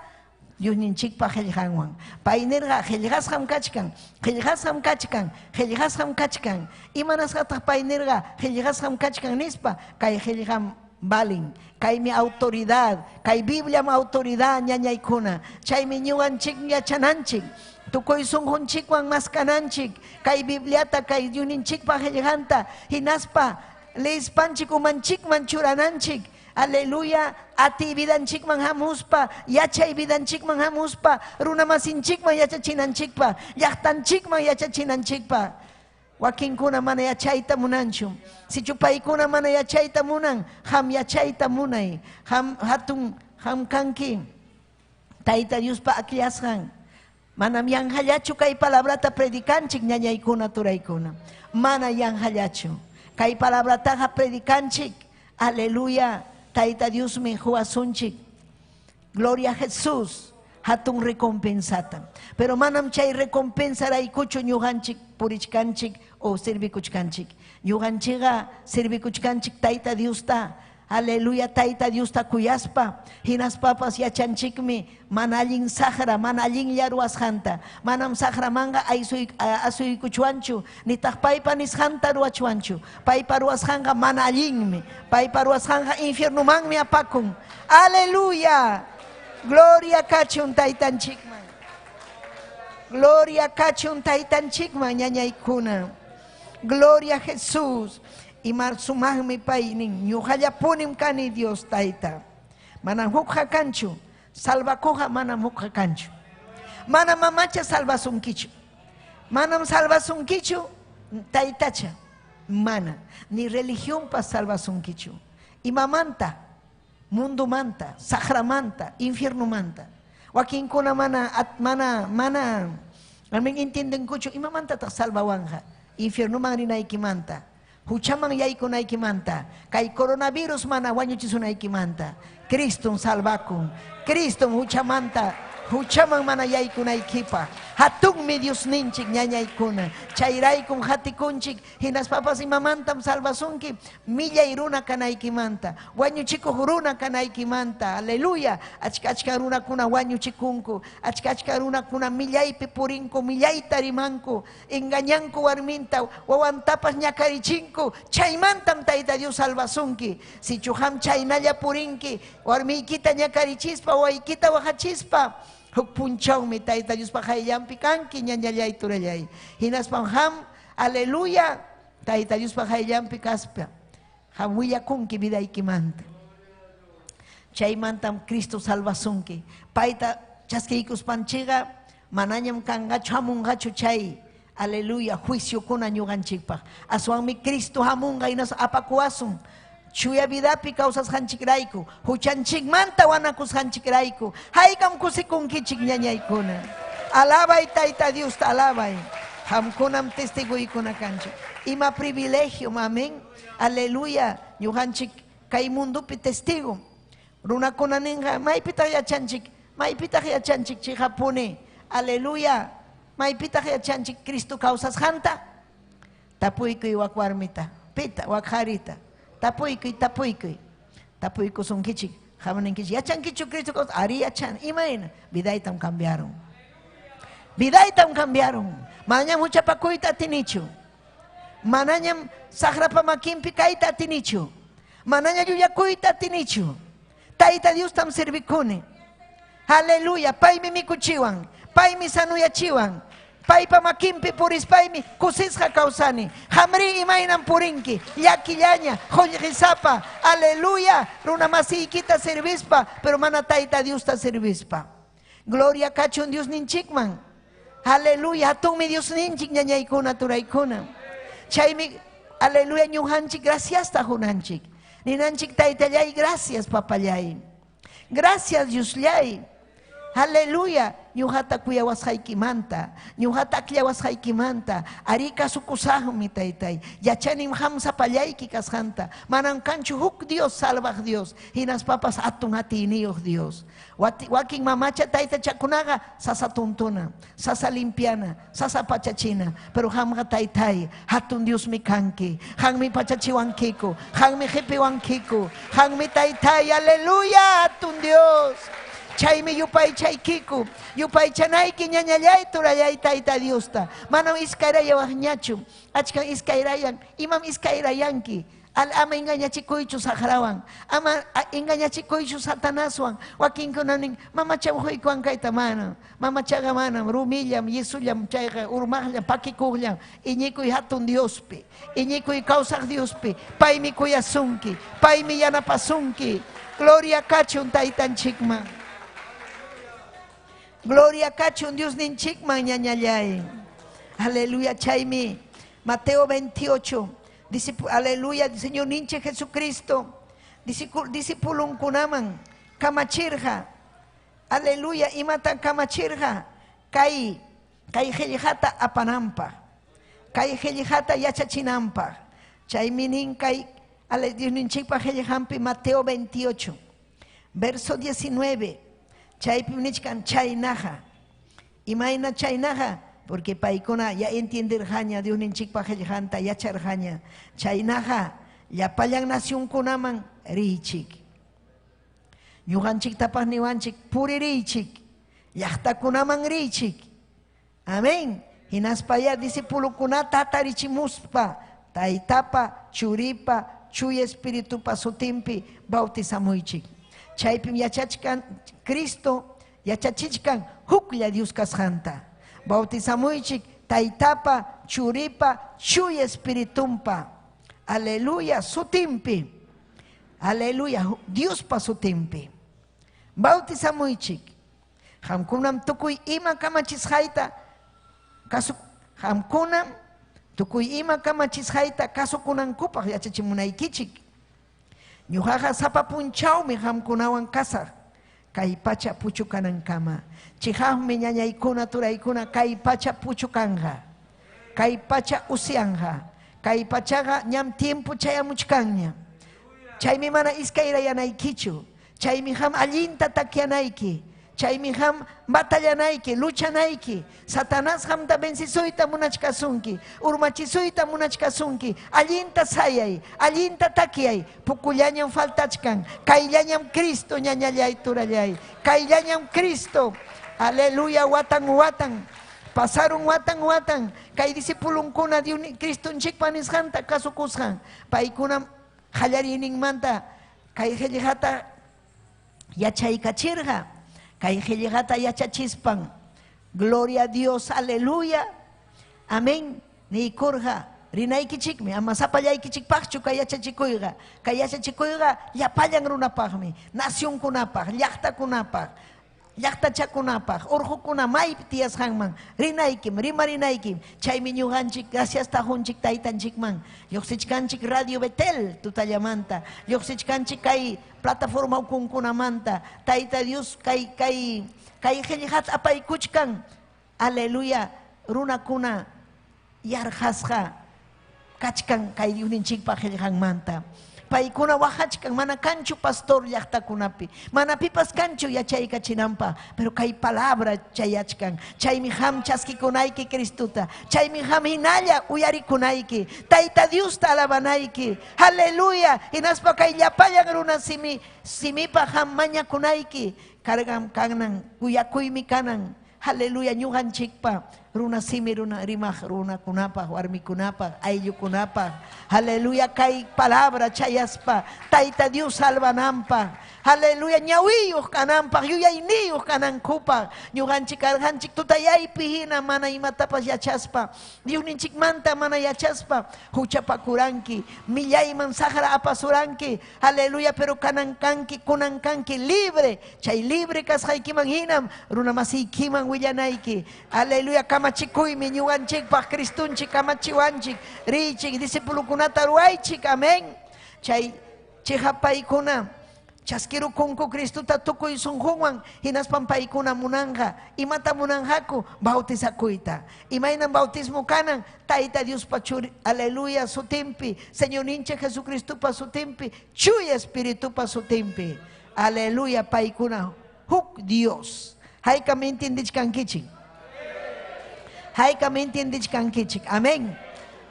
Diosninchikpa qillqanwan. Pay nirqa qillqasqam kachkan, qillqasqam kachkan, qillqasqam kachkan. Imanasqataq pay nirqa qillqasqam kachkan nispa, kay qillqam valin, kaymi autoridad, kay Bibliam autoridad ñañaykuna. Chaymi ñuqanchik yachananchik. Tukuy sunqunchikwan maskananchik, kay Bibliata, kay Diosninchikpa qillqanta, hinaspa leespanchik umanchikman churananchik. Aleluya, ati vidanchikman hamuspa, yachay vidanchikman hamuspa, runamasinchikman yachachinanchikpa, llaqtanchikman yachachinanchikpa. Wakinkuna mana yachayta munanchu. Sichu paykuna mana yachayta munan, ham yachayta munay, ham hatun ham kanki. Tayta Diospa akllashqan. Manam yanqallachu kay palabrata predicanchik ñañaykuna turaykuna. Mana yanqallachu. Kay palabrataqa predicanchik. Aleluya. Tayta Diosmi huwasunchik. Gloria a Jesús. Hatun recompensata. Pero manam chay recompensaraykuchu ñuqanchik purichkanchik o servikuchkanchik. Ñuqanchikqa servikuchkanchik Tayta Diosta. Aleluya, Tayta Diosta kuyaspa. Hinaspapas yachanchikmi mana allin saqra, mana allinlla ruwasqanta. Manam saqramanqa asuykuchwanchu, nitaq paypa nisqanta ruwachwanchu. Paypa ruwasqanqa mana allinmi. Paypa ruwasqanqa infiernumanmi apakun. Aleluya. Gloria kachun Taytanchikman. Gloria kachun Taytanchikman ñañaykuna. Gloria a Jesús. Imar sumaqmi paynin ñuqallapunim kani Dios Tayta. Manam hukqa kanchu, salvakuqa manam hukqa kanchu. Manam mamacha salvasunkichu. Manam salvasunkichu taytacha. Mana, ni religionpas salvasunkichu. Imamanta, mundumanta, saqramanta, infiernumanta. Wakinkuna mana mana mana amin entiendenkuchu imamantataq salvawanja. Infiernoman rinaykimanta, huchaman yaykunaykimanta, kay coronavirus mana wañuchisunaykimanta. Cristom salvakun, Cristom huchamanta, huchaman mana yaykunaykipaq. Hatunmi Diosninchik ñañaykuna. Chayraykum hatikunchik, hinaspapas imamantam salvasunki, millay runa kanaykimanta, wañuchikuq runa kanaykimanta. Aleluya. Achka achka runakuna wañuchikunku, achka achka runakuna millaypi purinku, millayta rimanku, engañanku warminta, wawantapas ñakarichinku. Chaymantam Tayta Dios salvasunki. Sichu qam chaynalla purinki, warmiykita ñakarichispa, wawaykita waqachispa, huk punchawmi Tayta Diospa qayllanpi kanki, ñañallay turallay. Hinaspam qam, aleluya, Tayta Diospa qayllanpi kaspa, qam willakunki vidaykimanta. Chaymantam Cristo salvasunki. Payta chaskiykuspanchikqa manañam kanqachu, hamunqachu chay, aleluya, juiciokuna ñuqanchikpaq. Aswanmi Cristo hamunqa hinaspa apakuwasun. Chuya vidapi kawsasqanchikrayku, huchanchikmanta wanakusqanchikrayku. Haykam kusikunkichik ñañaykuna. Alabay Tayta Diosta, alabay. Qamkunam testigoykuna kanchik. Ima privilegio, amén. Aleluya, ñuqanchik kay mundopi testigo. Runakuna ninqa, maypitaq yachanchik, maypitaq yachanchik chiqapuni. Aleluya, maypitaq yachanchik Cristo kawsasqanta. Tapuykuy wak warmita, pita, wak qarita. Tapuykuy, tapuykuy. Tapuykusunkichik, qamninkichik. Yachankichu Cristo kawsasqanta? Ari yachan. Imayna? Vidaytam cambiaron. Vidaytam cambiaron. Manañam huchapakuyta atinichu. Manañam saqrapa makinpi kayta atinichu. Manaña llullakuyta atinichu. Tayta Diostam servikuni. Aleluya, paymi mikuchiwan, paymi sanuyachiwan. Paypa makinpi purispaymi kusisqa kawsani. Qamri imaynam purinki, llakillaña, qullqisapa. Aleluya, runa masiykita servispa, pero mana Tayta Diosta servispa. Gloria kachun Diosninchikman. Aleluya, hatunmi Diosninchik ñañaykuna turaykuna. Chaymi, aleluya, ñuqanchik graciasta hunanchik. Ninanchik Taytallay, gracias papallay. Gracias Diosllay. Aleluya, ñuqata kuyawasqaykimanta, ñuqata akllawasqaykimanta, ari kasukusaqmi Taytay. Yachanim qam sapallayki kasqanta. Manam kanchu huk Dios, salvaq Dios, hinaspapas hatun atiyniyuq Dios. Wakin mamacha taytachakunaqa sasa tuntuna, sasa limpiana, sasa pachachina, pero qamqa Taytay, hatun Diosmi kanki. Qammi pachachiwankiku, qammi qipiwankiku, qammi Taytay, aleluya, hatun Dios. Chaymi yupaychaykiku, yupaychanayki ñañallay turallay Tayta Diosta. Manam iskayrayawaqñachu, achkan iskayrayan, imam iskayrayanki. Ama engañachikuychu saqrawan, ama engañachikuychu Satanaswan. Wakinkuna nin, mamacham huykuwan kayta, manam. Mamachaqa manam, rumillam, yesullam, chayqa urmaqllam, pakikuqllam. Iñikuy hatun Diospi, iñikuy kawsaq Diospi. Paymi kuyasunki, paymi yanapasunki. Gloria kachun Taytanchikman. Gloria kachun Diosninchikman ñañallay. Aleluya, chaymi Mateo 28. Aleluya, Señor ninchik Jesucristo, discipulunkunaman kamachirqa. Aleluya, imatan kamachirqa? Kay qillqata apananpaq, kay qillqata yachachinanpaq. Chaymi nin kay Diosninchikpa qillqanpi Mateo 28, verso 19. Chaypi nichkan chaynaqa. Imayna chaynaqa? Porque paykuna ya entienderqaña Diosninchikpa qillqanta yacharqaña. Chaynaqa llapallan nacionkunaman riychik. Ñuqanchiktapas niwanchik puririychik, llaqtakunaman riychik. Amén. Hinaspa ya discipulukunata hatarichimuspa Taytapa, Churipa, Chuya Espiritupa sutinpi bautizamuychik. Chaypim yachachkan Cristo yachachichkan huklla Dios kasqanta. Bautizamuychik Taytapa, Churipa, Chuya Espiritumpa. Aleluya, sutinpi. Aleluya, Diospa sutinpi. Bautizamuychik. Qamkunam tukuy ima kamachisqayta kasu, qamkunam tukuy ima kamachisqayta kasukunankupaq yachachimunaykichik. Ñuqaqa sapa punchawmi qamkunawan kasaq. Kay pacha puchukanankama. Chiqaqmi ñañaykuna turaykuna kay pacha puchukanqa. Kay pacha usyanqa. Kay pachaqa ñam tiempo chayamuchkanña. Chaymi mana iskayrayanaykichu. Chaymi ham allinta takyanayki. Chaymi ham batallanayki, luchanayki. Satanás hamta vencesuyta munachkasunki, urmachisuyta munachkasunki. Allinta sayay, allinta takyay. Pukullañam faltachkan. Kayllañam Cristo ñañallay turallay. Kayllañam Cristo. Aleluya, watan watan. Pasaron watan watan. Kay discipulunkuna Cristonchikpa nisqanta kasukusqan. Paykunam qallariyninmanta kay qillqata yachaykachirqa. Kay qillqata yachachispan. Gloria a Dios, aleluya. Amén. Niykurqa rinaykichikmi, ama sapallaykichikpaqchu kay yachachikuyqa. Kay yachachikuyqa llapallan runapaqmi, nacionkunapaq, llaqtakunapaq, llaqtachakunapaq, urqukuna maypi tiyasqanman rinaykim, rimarinaykim. Chaymi ñuqanchik gracias tajunchik taytanchikman. Lluqsichkanchik Radio Betel tutallamanta, lluqsichkanchik kay plataforma ukunkunamanta. Tayta Dios kay kay kay qillqata apaykuchkan. Aleluya, runakuna yarqasqa kachkan kay Diosninchikpa qillqanmanta. Paykuna waqachkan mana kanchu pastor llaqtakunapi, mana pipas kanchu yachaykachinanpaq, pero kay palabra chayachkan. Chaymi qam chaskikunayki Cristuta, chaymi qam hinalla uyarikunayki, Tayta Diosta alabanayki. Aleluya. Hinaspa kay llapallan runa simi simipa qam mañakunayki. Kargam kanan, kuyakuymi kanan. Aleluya, ñuqanchikpa runa simi runa rimaq runakunapaq, warmikunapaq, ayllukunapaq. Aleluya, kay palabra chayaspa Tayta Dios salvananpaq. Aleluya, ñawiyuq kananpaq, yuyayniyuq kanankupaq. Ñuqanchik karqanchik tutayaypi hina mana imatapas yachaspa, Diosninchikmanta mana yachaspa huchapakuranki, millayman saqra apasuranki. Aleluya, pero kanan kanki, kunan kanki libre. Chay libre kasqaykiman hinam runa masiykiman willanayki. Aleluya, kamachikuymi ñuqanchikpaq Cristunchik kamachiwanchik. Riychik, discipulukunata ruwaychik. Amén. Chay chiqapaykuna chaskirukunku Cristuta tukuy sunqunwan, hinaspan paykuna munanqa. Imata munanqaku? Bautizakuyta. Imaynam bautismo kanan? Tayta Diospa churi, aleluya, sutinpi, Señorninchik Jesucristopa sutinpi, Chuya Espiritupa sutinpi. Aleluya, paykuna huk Dios. Haykam entiendichkankichik? Haykam entiendichkankichik? Amén.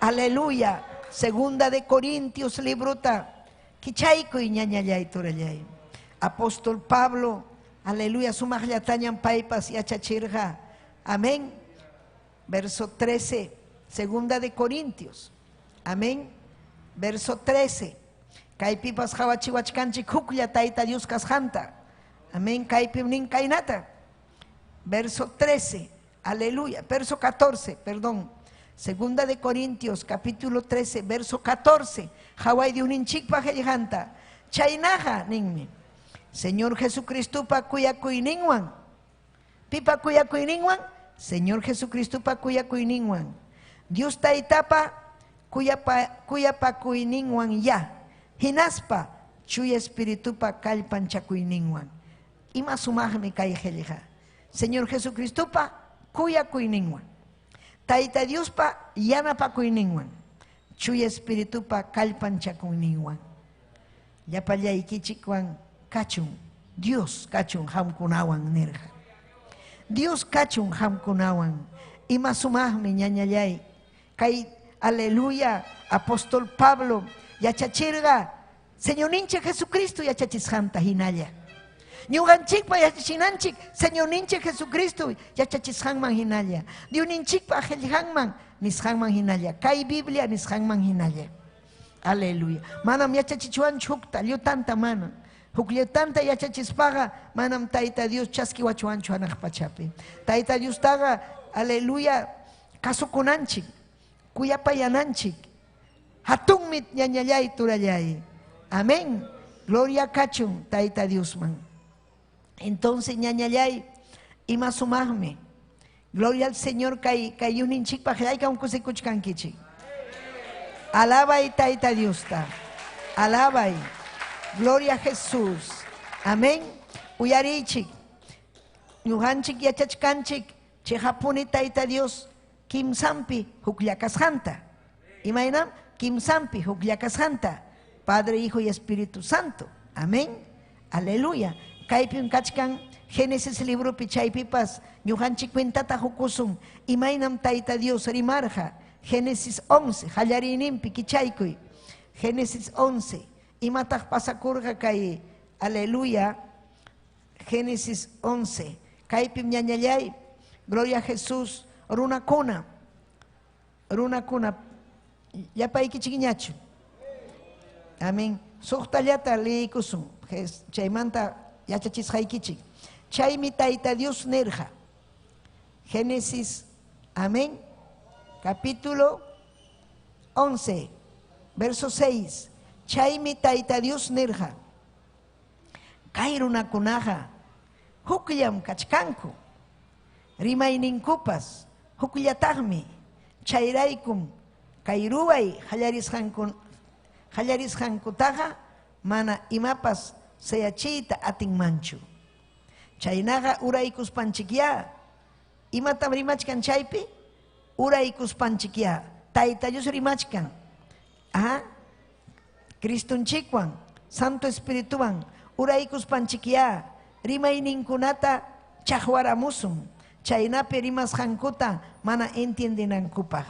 Aleluya. Segunda de Corintios librota kichaykuy ñañallay turallay. Apóstol Pablo, aleluya, sumaqllatañam paypas yachachirqa. Amén. Verso 13, Segunda de Corintios. Amén. Verso 13. Kaypipas qawachiwachkanchik huklla Tayta Dios kasqanta. Amén. Kaypim nin kaynata. Verso 13. Aleluya. Verso 14, perdón. Segunda de Corintios, capítulo 13, verso 14. Haway Diosninchikpa qillqanta. Chaynaqa ninmi. Señor Jesucristopa kuyakuyninwan. Pipa kuyakuyninwan? Señor Jesucristopa kuyakuyninwan. Dios Taytapa kuyapakuyninwan ya. Hinaspa Chuya Espiritupa kallpanchakuyninwan. Ima sumaqmi kay qillqa. Señor Jesucristopa kuyakuyninwan. Tayta Diospa yanapakuyninwan. Chuya Espiritupa kallpanchakuyninwan. Llapallaykichikwan kachun. Dios kachun qamkunawan nirqa. Dios kachun qamkunawan. Ima sumaqmi ñañallay. Kay aleluya, apóstol Pablo yachachirqa Señorninchik Jesucristo yachachisqanta hinalla. Ñuqanchikpa yachachinanchik Señorninchik Jesucristo yachachisqanman hinalla. Diosninchikpa qillqanman nisqanman hinalla. Kay Biblia nisqanman hinalla. Aleluya. Manam yachachichwanchu hukta, llutanta mana. Huk llutanta yachachispaqa manam Tayta Dios chaskiwachwanchu hanaq pachapi. Tayta Diostaqa, aleluya, kasukunanchik, kuyapayananchik. Hatunmi ñañallay turallay. Amén. Gloria kachun Tayta Diosman. Entonces ñañallay, ima sumaqmi. Gloria al Señor kay kay Diosninchikpaq haykam kusikuchkankichik. Alabay Tayta Diosta. Alabay. Gloria a Jesús. Amén. Uyariychik. Ñuqanchik yachachkanchik chiqapuni Tayta Dios kimsanpi huklla kasqanta. Imaynam? Kimsanpi huklla kasqanta. Padre, Hijo y Espíritu Santo. Amén. Aleluya. Kaypim kachkan Génesis libropi chaypipas ñuqanchik cuentata hukusun imaynam Tayta Dios rimarqa. Génesis 11, qallariyninpi kichaykuy. Génesis 11. Imataq pasakurqa kay aleluya. Génesis 11. Kaypim ñañallay. Gloria a Jesús. Runakuna. Runakuna. Llapaykichikñachu. Amén. Suqtallata liykusun. Chaymanta yachachisqaykichik. Chaymi Tayta Dios nirqa. Génesis, amén. Capítulo 11, verso 6. Chaymi Tayta Dios nirqa. Kay runakunaqa hukllam kachkanku. Rimayninkupas hukllataqmi. Chayraykum kay ruway qallarisqankutaqa mana imapas sayachiyta atinmanchu. Chaynaqa uraykuspanchikyá. Imatam rimachkan chaypi? Uraykuspanchikyá. Tayta Dios rimachkan. Ajá. Cristonchikwan, Santo Espirituwan, uraykuspanchikyá. Rimayninkunata chaqwaramusun. Chaynapi rimasqankuta mana entiendenankupaq.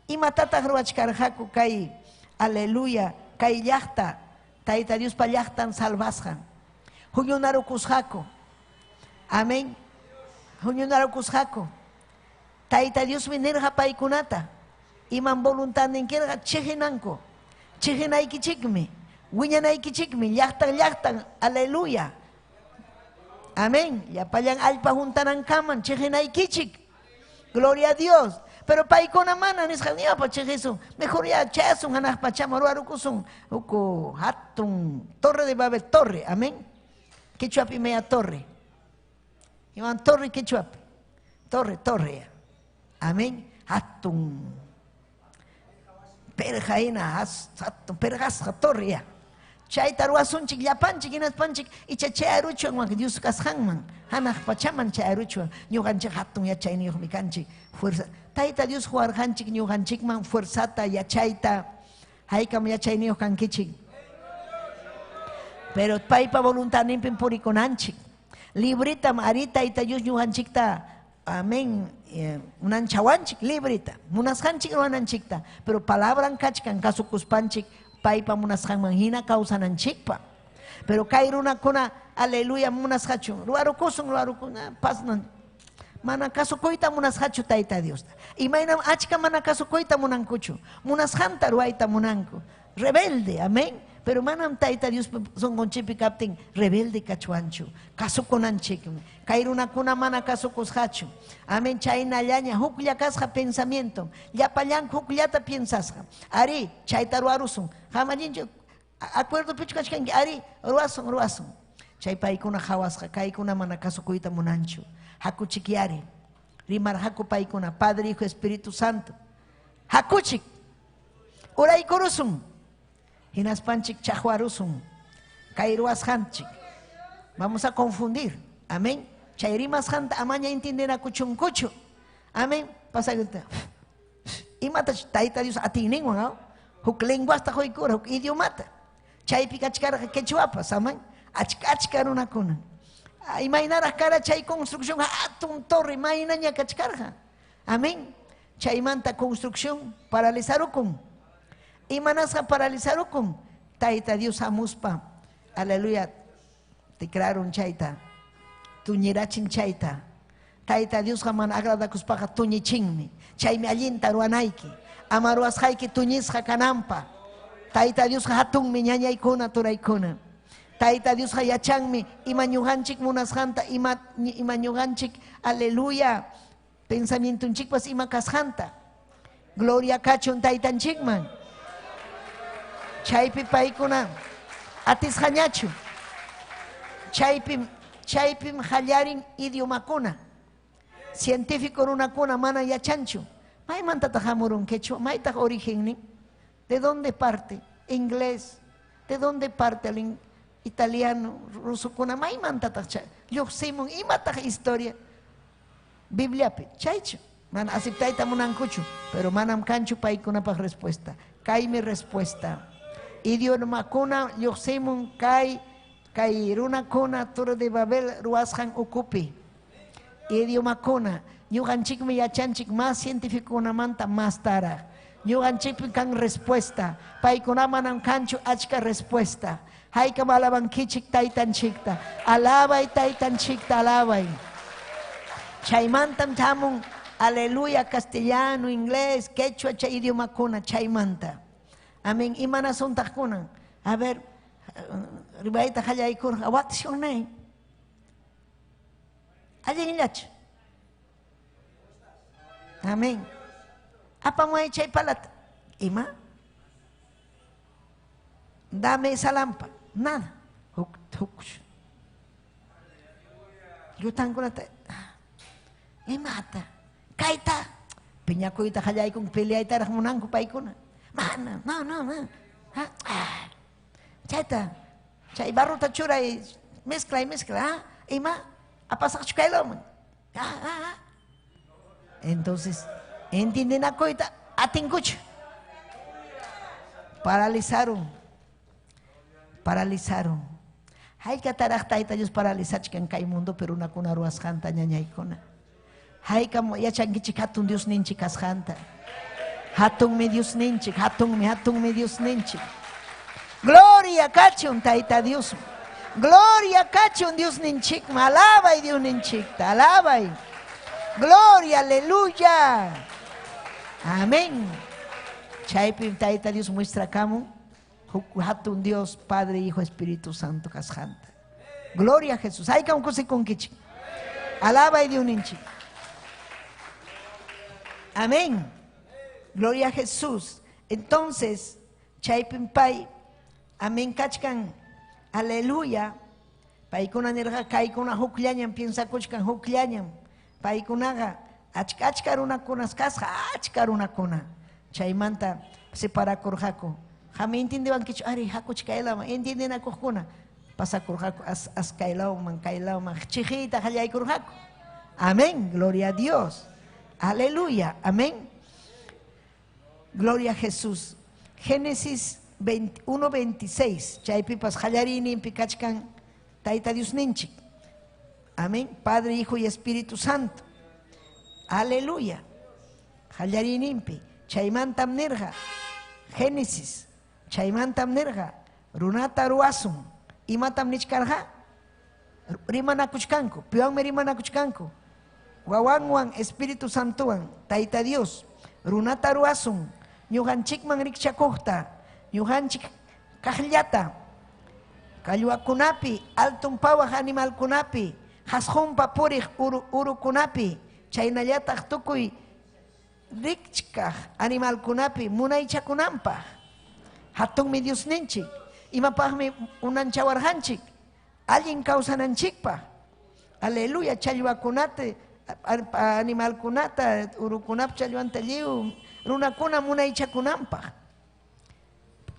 Imatataq ruwachkarqaku kay aleluya, kay llaqta, Tayta Diospa llaqtan salvasqan. Huñunarukusqaku. Amén. Huñunarukusqaku. Tayta Diosmi nirqa paykunata. Imam voluntadnin kirqa chiqinanku. Chiqinaykichikmi. Wiñanaykichikmi. Llaqtan llaqtan. Aleluya. Amén. Llapallan allpa juntanankaman chiqinaykichik. Gloria a Dios. Pero paykuna mana nisqa ñapa chiqisun. Mejor ya chayasun hanaq pachaman ruwarukusun. Uku hatun torre de Babel, torre. Amén. Quechuapi meya torre. Iman torre quechuapi. Torre, torre. Amén. Hatun. Perja hina, hatun pergasqa torre ya. Chayta ruwasunchik llapanchik hinaspanchik icha chayaruchwan Dios kasqanman hanaq pachaman chayaruchwan ñuqanchik hatun yachayniyuqmi kanchik fuerza. Tayta Dios huwarqanchik ñuqanchikman fuerzata yachayta haykam yachayniyuq kankichik. Pero paypa voluntadninpim purikunanchik. Libritam ari Tayta Dios ñuqanchikta amén unanchawanchik librita munasqanchik ruwananchikta pero palabran kachkan kasukuspanchik paypa munasqanman hina kawsananchikpa. Pero kay runakuna aleluya munasqachu ruwarukusun ruwarukuna pasnan mana kasukuyta munasqachu Tayta Diosta. Imaynam achka mana kasukuyta munankuchu munasqanta ruwayta munanku rebelde, amén. Pero manam Tayta Dios sunqunchikpi kaptin rebelde kachwanchu kasukunanchikmi. Kay runakuna mana kasukusqachu. Amén. Chaynallaña huklla kasqa pensamiento llapallanku hukllata piensasqa. Ari chayta ruwarusun hamallinchu acuerdo pichu kachkanki ari ruwasun ruwasun. Chay paykuna qhawasqa kaykuna mana kasukuyta munanchu. Hakuchikyari rimarqaku paykuna Padre, Hijo, Espíritu Santo. Hakuchik uraykurusun. Hinaspanchik chaqwarusun. Kay ruwasqanchik. Vamos a confundir. Amén. Chay rimasqanta amaña entiendenakuchunkuchu. Amén. Pasa imata Tayta Dios atiyninwan, huk lenguasta huykura, huk idiomata. Chaypi kachkarqa quechuapas, amén. Achka achka runakuna. Imaynaraq kara chay construcción hatun torre maynaña kachkarqa. Amén. Chaymanta construcción paralizarukun. Imanasqa paralizarukun. Tayta Dios hamuspa. Aleluya. Tikraron chayta. Tuñirachin chayta. Tayta Diosqa mana agradakuspaqa tuñichinmi. Chaymi allinta ruwanayki. Ama ruwasqayki tuñisqa kananpa. Tayta Diosqa hatunmi ñañaykuna turaykuna. Tayta Diosqa yachanmi ima ñuqanchik munasqanta ima ñuqanchik aleluya pensamientunchikpas ima kasqanta. Gloria kachun taytanchikman. Chaypi paykuna atisqañachu. Chaypim qallarin idiomakuna. Científico runakuna mana yachanchu. Maymantataq hamurun quechua, maytaq origennin? ¿De dónde parte? Inglés. ¿De dónde parte el Italiano, rusukuna maymantataq lluqsimun? Imataq historia? Bibliapi, chaychu. Mana aceptayta munankuchu, pero manam kanchu paykunapaq respuesta. Kaymi respuesta. Idiomakuna lluqsimun kay kay runakuna Torre de Babel ruwasqan ukupi. Idiomakuna, ñuqanchikmi yachanchik más científicokunamanta más taraq. Ñuqanchikpi kan respuesta. Paykuna manam kanchu achka respuesta. Haykam alabankichik taytanchikta. Alabay taytanchikta, alabay. Chaymantam hamun, aleluya, castellano, inglés, quechua, chay idiomakuna, chaymanta. Amén. Imanasuntaq kunan? A ver, rimayta qallaykurqa. What's your name? Allinllachu. Amén. Apamuay chay palata. Ima? Dame esa lámpara. Nada. Huk, huk. Llutankunata. Imata? Kayta. Piñakuyta qallaykun, peleaytaraq munanku paykuna. Mana, no, no, no. Ah, chayta, chay barrota churay, mezcla y mezcla. Ah, ima? Apasaqchu kaylaman. Ah, ah, ah. Entonces, entiendenakuyta atinkuchu. Paralizaron. Paralizaron. Haykataraq Tayta Dios paralizachkan kay mundo pero runakuna ruwasqanta ñañaykuna. Haykam yachankichik hatun Dios ninchik kasqanta. Hatunmi Dios ninchik, hatunmi, hatunmi Dios ninchik. Gloria kachun Tayta Dios. Gloria kachun Dios ninchik. Alabay Dios ninchikta, alabay. Gloria, aleluya. Amén. Chaypi Tayta Dios muestra kamun hatun Dios, Padre, Hijo, Espíritu Santo kasqanta. Gloria a Jesús. Haykam kusikunkichik. Alabay Dios ninchik. Amén. Gloria a Jesús. Entonces, chaypim pay, amén kachkan, aleluya. Paykuna nirqa kaykuna hukllañam piensakuchkan hukllañam. Paykunaqa achka achka runakunas kasqa, achka runakuna. Chaymanta separakurqaku. Qami entendiwankichu, ari hakuch kaylaman, entiendenakuqkuna. Pasakurqaku as, as kaylawman, kaylawman, chiqiyta qallaykurqaku. Amén, gloria a Dios. Aleluya, amén. Gloria a Jesús. Génesis 1:26. Chaypipas qallariyninpi kachkan Tayta Dios ninchik. Amén. Padre, Hijo y Espíritu Santo. Aleluya. Qallariyninpi. Chaymantam nirqa. Génesis. Chaymantam nirqa. Runata ruwasun. Imatam nichkarqa? Rimanakuchkanku. Piwanmi rimanakuchkanku. Wawanwan Espíritu Santowan. Tayta Dios. Runata ruwasun. Ñuqanchikman rikchakuqta. Ñuqanchik kaqllata. Kallwakunapi, altun pawaq animalkunapi, hasqunpa puriq urukunapi, chaynallataq tukuy rikchkaq animalkunapi munaychakunanpaq. Hatunmi Dios ninchik. Imapaqmi unanchawarqanchik. Allin kawsananchikpaq. Aleluya, challwakunata, animalkunata, urukunap challwanta lliw runakuna munaychakunanpaq.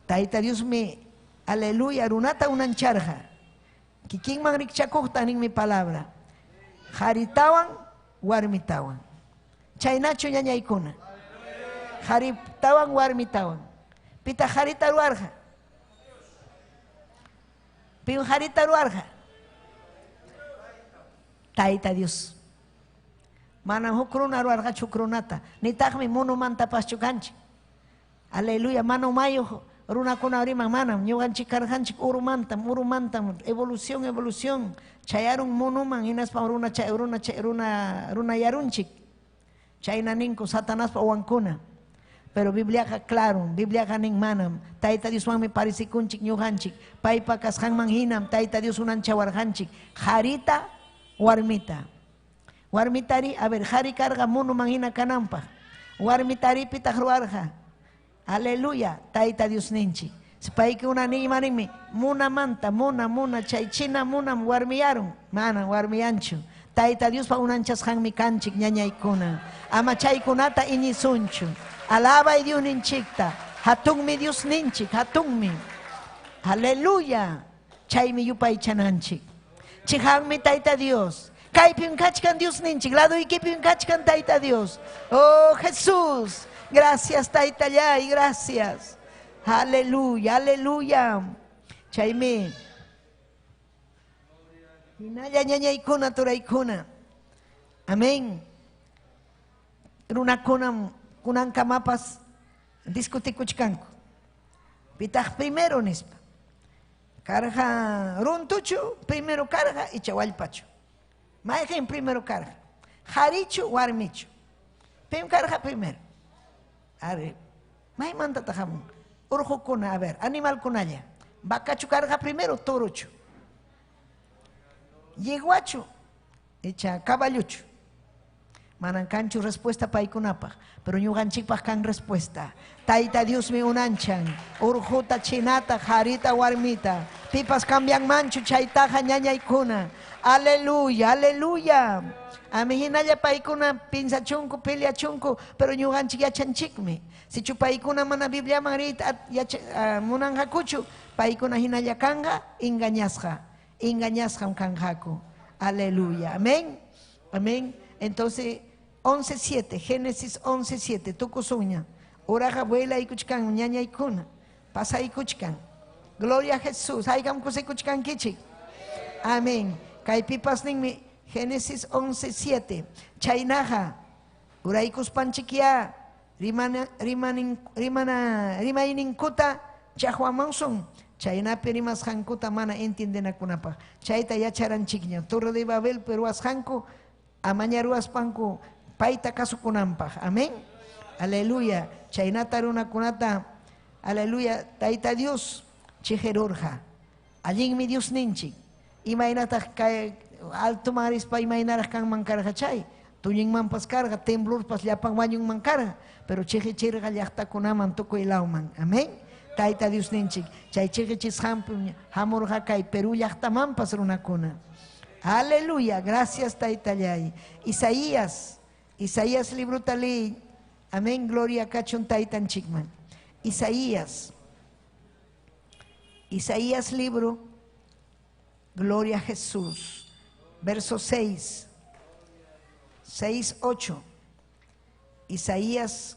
Tayta Diosmi, aleluya, runata unancharqa. Kikinman rikchakuqta nin mi palabra. Haritawan, warmitawan. Chaynachu ñañaykuna. Haritawan, warmitawan. Pita harita ruwarqa. Pim harita ruwarqa. Tayta Dios. Manam huk runa ruwarqachu huk runata. Nitaqmi munumantapaschu kanchik. Aleluya, manu mayuq runakuna riman manam ñuqanchik karqanchik urumantam, urumantam, evolución, evolución. Chayarun munuman hinaspa runa chay runa chay runa runayarunchik. Chayna ninku Satanaspa wawankuna. Pero Bibliaqa claro, Bibliaqa nin manam. Tayta Dioswanmi parecikunchik ñuqanchik. Paypa kasqanman hinam Tayta Dios unanchawarqanchik. Harita, warmita. Warmitari, a ver, hari karqa munuman hina kananpaq. Warmitari pitaq ruwarqa. Aleluya, Tayta Dios ninchik. Paykuna nimanmi munamanta, muna, muna, chay china munam warmiyarun. Manam warmiyanchu. Tayta Diospa unanchasqanmi kanchik ñañaykuna. Ama chaykunata iñisunchu. Alabay Dios ninchikta. Hatunmi Dios ninchik, hatunmi. Aleluya. Chaymi yupaychananchik. Chihanmi Tayta Dios. Kaypim kachkan Diosninchik, laduykipim kachkan Tayta Dios. Oh Jesús, gracias Taytallay, gracias. Aleluya, aleluya. Chaymi. Hinalla ñañaykuna turaykuna. Amén. Runakunam kunankamapas discutikuchkanku. Pitaq primero nispa. Karqa runtuchu, primero karqa icha wallpachu. Mayqin primero karqa. Qharichu, warmichu. Pim karqa primero. A ver, maymantataq hamun? Urqukuna, a ver, animalkunalla. Vacachu karqa primero, torochu. Yeguachu, icha caballuchu. Manan kanchu respuesta paykunapaq, pero ñuqanchikpaq kan respuesta. Tayta Diosmi unanchan, urquta, chinata, qarita, warmita. Pipas cambianmanchu chaytaqa ñañaykuna. Aleluya, aleluya. Ami hinalla paykuna pinsachunku, peleachunku, pero ñuqanchik yachanchikmi. Sichu paykuna mana Bibliaman riyta munanqakuchu, paykuna hinalla kanqa engañasqa. Engañasqam kanqaku. Aleluya. Amén. Amén. Entonces, 11:7, Génesis 11:7, tukusuña. Uraqa vuelaykuchkan ñañaykuna, pasaykuchkan. Gloria a Jesús. Haykam kusikuchkankichik. Amén. Kaypipas ninmi Génesis 11:7. Chaynaqa uraykuspanchikya rimayninkuta chaqwamansun. Chaynapi rimasqankuta mana entiendenakunapaq. Chayta yacharanchikña. Torre de Babel ruwasqanku amaña ruwaspanku payta kasukunanpaq. Amén. Aleluya. Chaynata runakunata, aleluya, Tayta Dios chiqirurqa. Allinmi Dios ninchik. Imaynataq kay altoman rispa imaynaraq kanman karqa chay. Tuñinmanpas karqa, temblorpas llapan wañunman karqa, pero chiqichirqa llaqtakunaman tukuy lawman. Amén. Tayta Dios ninchik. Chay chiqichisqanpi hamurqa kay Perú llaqtamanpas runakuna. Aleluya, gracias Taytallay. Isaías, Isaías libruta liy. Amén, gloria kachun taytanchikman. Isaías. Isaías libro, gloria a Jesús. Verso 6. 6, 8. Isaías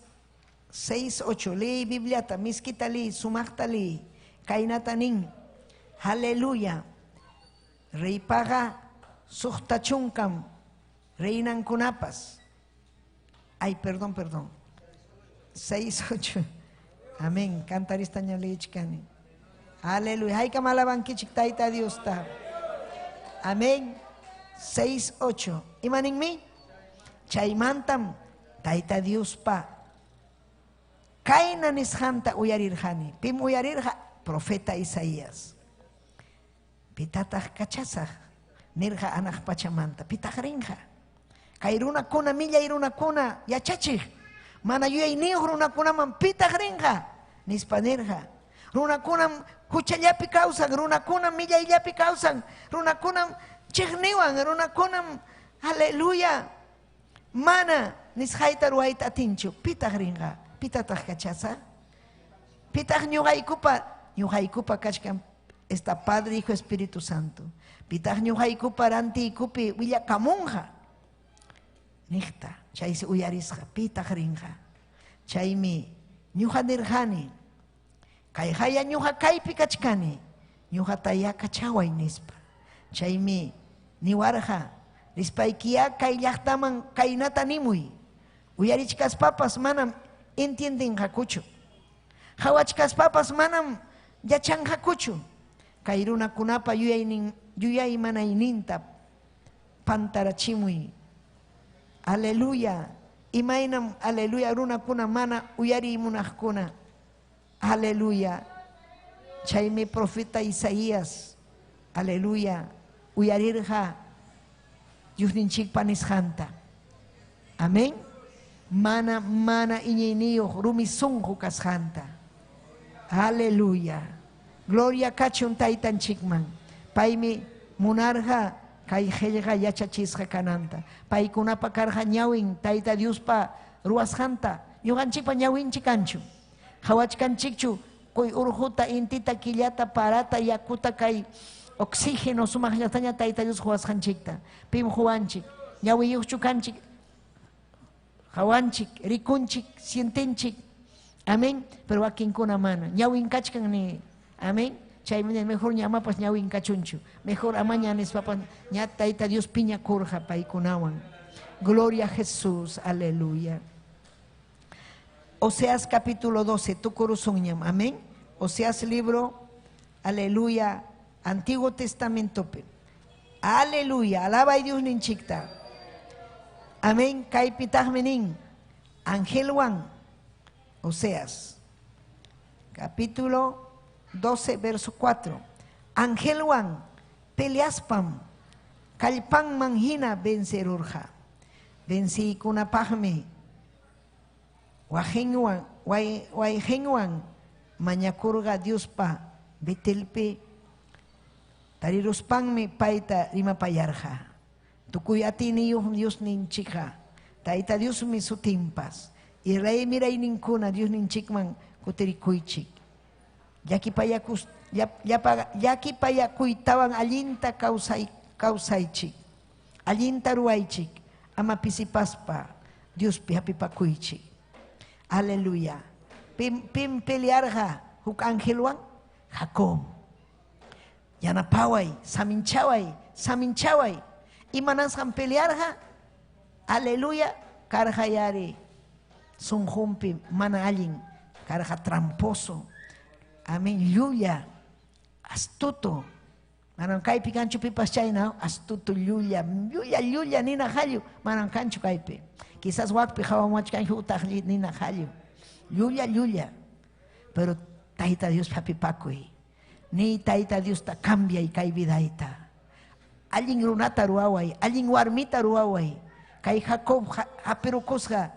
6, 8. Liy Bibliata, miskita liy, sumaqta liy, kaynata nin. Aleluya. Reypaqa suqta chunkam reinankunapas. Ay, perdón, perdón. 6, 8. Amén. Cantaristaña liyichkani. Aleluya. Haykam alabankichik Tayta Diosta. Amén. 6, 8. Imaninmi? Chaymantam Tayta Diospa kayna nisqanta uyarirqani. Pim uyarirqa? Profeta Isaías. Pitataq kachasaq nirqa anaq pachamanta. Pitaq rinqa. Kay runakuna, millay runakuna, yachachiq. Mana yuyayniyuq runakunaman pitaq rinqa nispa nirqa. Runakunam huchallapi kawsan, runakunam millayllapi kawsan, runakunam chiqniwan, runakunam, aleluya, mana nisqayta ruwayta atinchu. Pitaq rinqa, pitataq kachasaq. Pitaq ñuqaykupa, ñuqaykupa kachkan esta Padre, Hijo, Espíritu Santo. Pitaq ñuqaykupa rantiykupi willakamunqa. Niqta, chaysi uyarisqa, pitaq rinqa. Chaymi ñuqa nirqani, kayqaya ñuqa kaypi kachkani, ñuqataya kachaway nispa. Chaymi niwarqa, rispaykiya kay llaqtaman kaynata nimuy. Uyarichkaspapas manam entiendenqakuchu. Qhawachkaspapas manam yachanqakuchu. Kay runakunapa yuyaynin, yuyaymanayninta pantarachimuy. Aleluya. Imaynam, aleluya, runakuna mana uyarimunaqkuna. Aleluya. Chaymi profeta Isaías, aleluya, uyarirqa Diosninchikpa nisqanta. Amén. Mana, mana iñiyniyuq rumi sunqu kasqanta. Aleluya. Gloria kachun taytanchikman. Paymi munarqa kay qillqa yachachisqa kananta. Paykunapa karqa ñawin Tayta Diospa ruwasqanta. Ñuqanchikpa ñawinchik kanchu. Qhawachkanchikchu kuy urquta, intita, killata, parata, yakuta kay Oxígeno sumaqllataña Tayta Dios quwasqanchikta. Pim quwanchik, ñawiyuqchu kanchik, qawanchik, rikunchik, sientenchik. Amén. Pero wakinkuna mana. Ñawin kachkan ni. Amén. Chaymi mejor ña amapas ñawin kachunchu. Mejor amaña nispapas ña Tayta Dios piñakurqa paykunawan. Gloria a Jesús. Aleluya. Oseas capítulo 12, tukurusunñam. Amén. Oseas libro, aleluya, Antiguo Testamento. Aleluya, alaba a Dios ninchikta. Amén. Kaypitaqmi nin. Angelwan. Oseas. Capítulo 12, verso 4. Angelwan peleaspam kallpanman hina vencerurqa. Venciykunapaqmi wajinwan wayqinwan mañakurqa Diospa Betelpi tariruspanmi payta rimapayarqa. Tukuy atiyniyuq Dios ninchikqa. Tayta Diosmi sutinpas. Israel mirayninkuna Dios ninchikman kutirikuychik. Llakipayakuytawan allinta kawsaychik. Allinta ruwaychik. Ama pisipaspa Diospi hapipakuychik. Aleluya. Pim pelearqa huk angelwan? Jacob. Yanapaway, saminchaway, saminchaway. Imanasqan pelearqa? Aleluya. Karqa yari. Sunqunpi mana allin. Karqa tramposo. Amén. Llulla. Astuto. Manam kaypi kanchu pipas chayna, astuto llulla, llulla, llulla nina qallu, manam kanchu kaypi. Quizás wakpi qhawamuwachkanki utaq nina qallu. Llulla, llulla. Pero Tayta Dios hapipakuy. Ni Tayta Diosta cambiay kay vidayta. Allin runata ruwaway, allin warmita ruwaway. Kay Jacob hapirukusqa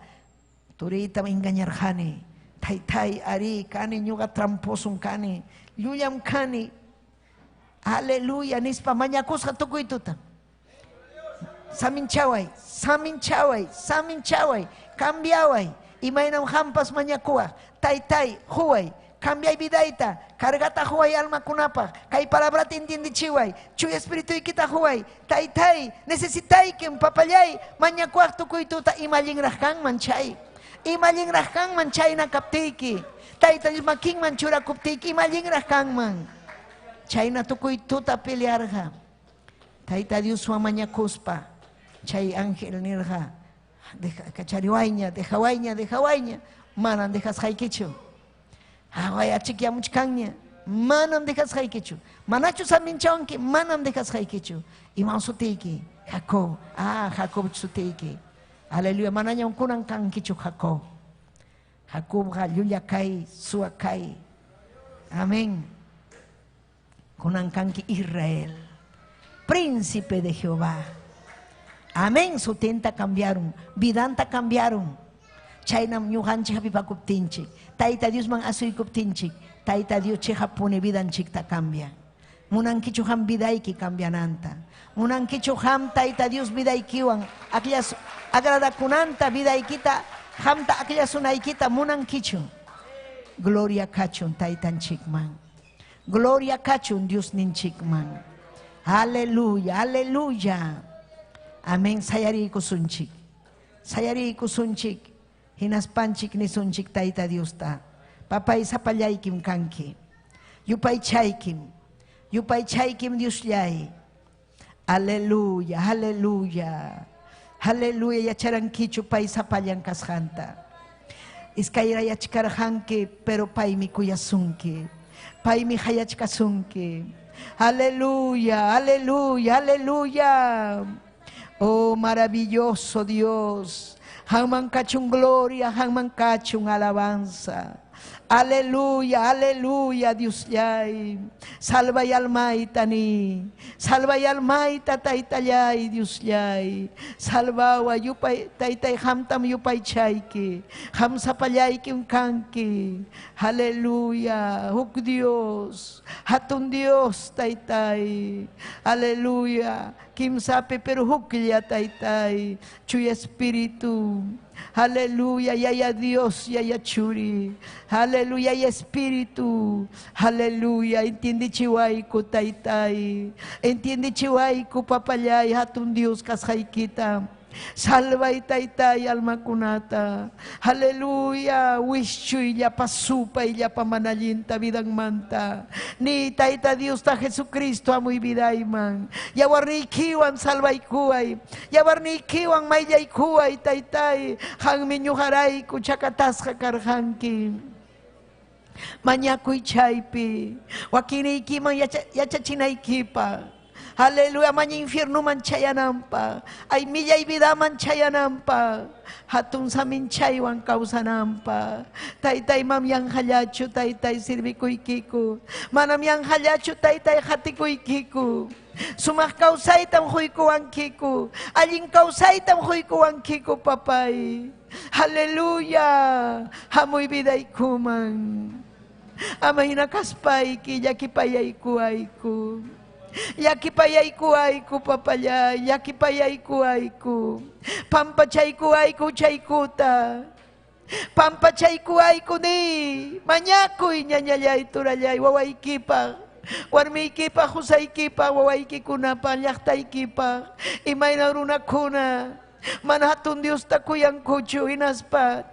turiyta engañarqani. Taytay ari kani ñuqa tramposum kani, llullam kani. Aleluya nispa mañakusqa tukuy tuta. Saminchaway, saminchaway, saminchaway, cambiaway. Imaynam hampas mañakuwaq. Taytay, huway, cambiay vidayta, cargata huway almakunapaq. Kay palabrata entiendichiway, chuy espirituykita huway. Taytay, necesitaykim papallay, mañakuwaq tukuy tuta ima allinraq kanman chay. Ima allinraq kanman chayna kaptiyki. Tayta Dios makinman churakuptiyki ima allinraq kanman. Chayna tukuy tuta pelearqa. Tayta Dioswan mañakuspa chay ángel nirqa, kachariwayña, dejawayña, dejawayña, manam dejasqaykichu. Haway achikyamuchkanña, manam dejasqaykichu. Manachu saminchawanki, manam dejasqaykichu. Iman sutiyki? Jacob. Ah, Jacob sutiyki. Aleluya, manañam kunan kankichu Jacob. Jacobqa llulla kay, suwa kay. Amén. Kunan kanki Israel, príncipe de Jehová. Amén. Sutinta cambiaron, vidanta cambiaron. Chaynam ñuqanchik hapipakuptinchik, Tayta Diosman asuykuptinchik, Tayta Dios chiqapuni vidanchikta cambia. Munankichu ham vidayki cambiananta. Munankichu ham Tayta Dios vidaykiwan akllasu agradakunanta vidaykita hamta akllasunaykita munankichu. Gloria kachun Taytanchikman. Gloria kachun Dios ninchikman. Aleluya, aleluya. Amén. Sayariykusunchik. Sayariykusunchik. Hinaspanchik nisunchik Tayta Diosta. Papay sapallaykim kanki. Yupaychaykim. Yupaychaykim Diosllay. Aleluya, aleluya. Aleluya, yacharankichu pay sapallan kasqanta. Iskayrayachkarqanki, pero paymi kuyasunki. Paymi hayachkasunki. Aleluya, aleluya, aleluya. Oh, maravilloso Dios. Hanman kachun gloria, hanman kachun alabanza. Aleluya, aleluya, Dios yay. Salva y almaita ni. Salva y almaita taytallay, Dios yay. Salvawa yupay taytay hamtam yupay chayki. Hamsapallayki unkanki. Aleluya, huk Dios. Hatun Dios taytay. Aleluya. Kimsapi pero huklla taytay. Chuy espíritu. Aleluya, yaya Dios, yaya Churi. Aleluya, yaya Espíritu. Aleluya, entiende chihuayku taytay. Entiende chihuayku papallay, hatun Dios kasqaykita. Salvay taytay almakunata. Aleluya, wischuy llapa supay llapa manallinta vidanmanta. Ni tayta Dios ta Jesucristo amuy vidayman. Yawarniykiwan salvaykuway. Yawarniykiwan mayllaykuway taytay. Qanmi ñuqarayku chakatasqa karqanki. Mañakuy chaypi. Wakiniykiman yachachinaykipaq. Aleluya, maña infierno man chayanampa. Ay millay vidaman chayanampa. Hatun samin chaywan kawsanampa. Taytay mam yanhallachu, taytay sirvikuykiku. Manam yanhallachu, taytay hatikuykiku. Sumaq kawsaytam huykuwankiku. Allin kawsaytam huykuwankiku, papay. Aleluya. Hamuy vidaykuman. Amayna kaspayki llakipayaykuwayku. Llakipayaykuwayku, papallay, llakipayaykuwayku. Pampachaykuwayku chaykuta. Pampachaykuwayku ni. Mañakuy ñañallay turallay wawaykipaq. Warmiykipaq, husaykipaq, wawaykikunapaq, llaqtaykipaq. Imayna runakuna. Mana hatun Diosta kuyankuchu hinaspa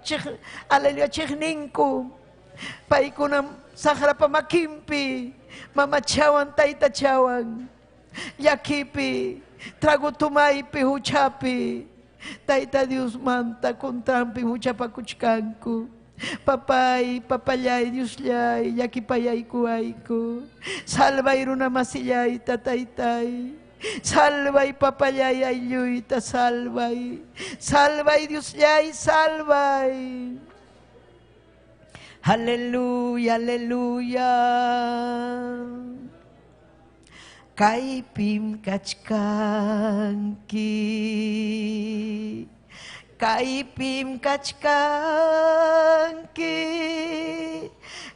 aleluya chiqninku. Paykunam saqrapa makinpi. Mamachawan taytachawan llakipi trago tumaypi huchapi Tayta Dios manta contranpi huchapakuchkanku. Papay, papallay, Diosllay, llakipayaykuwayku. Salvay runa masillayta taytay. Salvay papallay aylluyta, salvay. Salvay Diosllay, salvay. Aleluya, aleluya. Kaypim kachkanki. Kaypim kachkanki.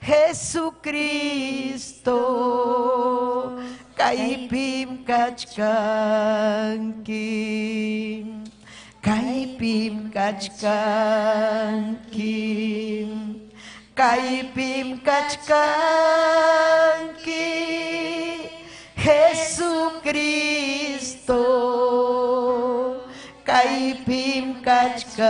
Jesucristo. Kaypim kachkanki. Kaypim kachkanki. Kaypim kachkanki. Jesucristo. Kaypim kachkanki.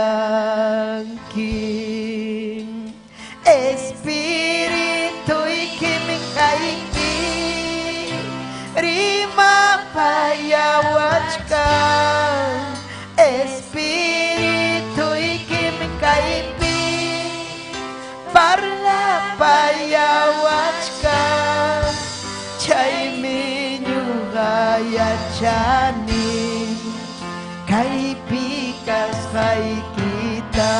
Espirituykim kaypi rimapayawachkan. Espirituykim kaypi parlapayawachkan. Chaymi ñuqa yachani kaypi kasqaykita.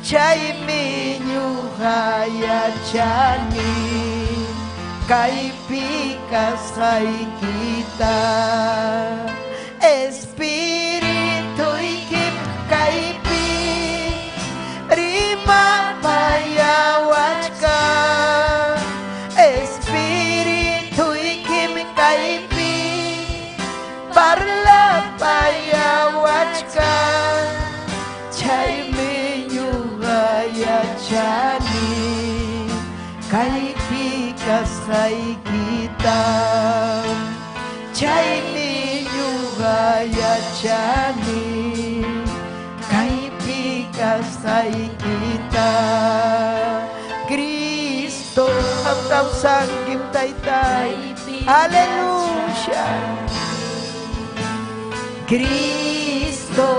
Chaymi ñuqa yachani kaypi kasqaykita. Espirituykim kaypi rimapayawachkan. Espirituykim kaypi parlapayawachkan. Chaymi ñuqa yachani kaypi kasqaykita. Chaymi ñuqa yachani kaypi kasqaykita. Cristo, kawsankim taytay. Aleluya. Cristo,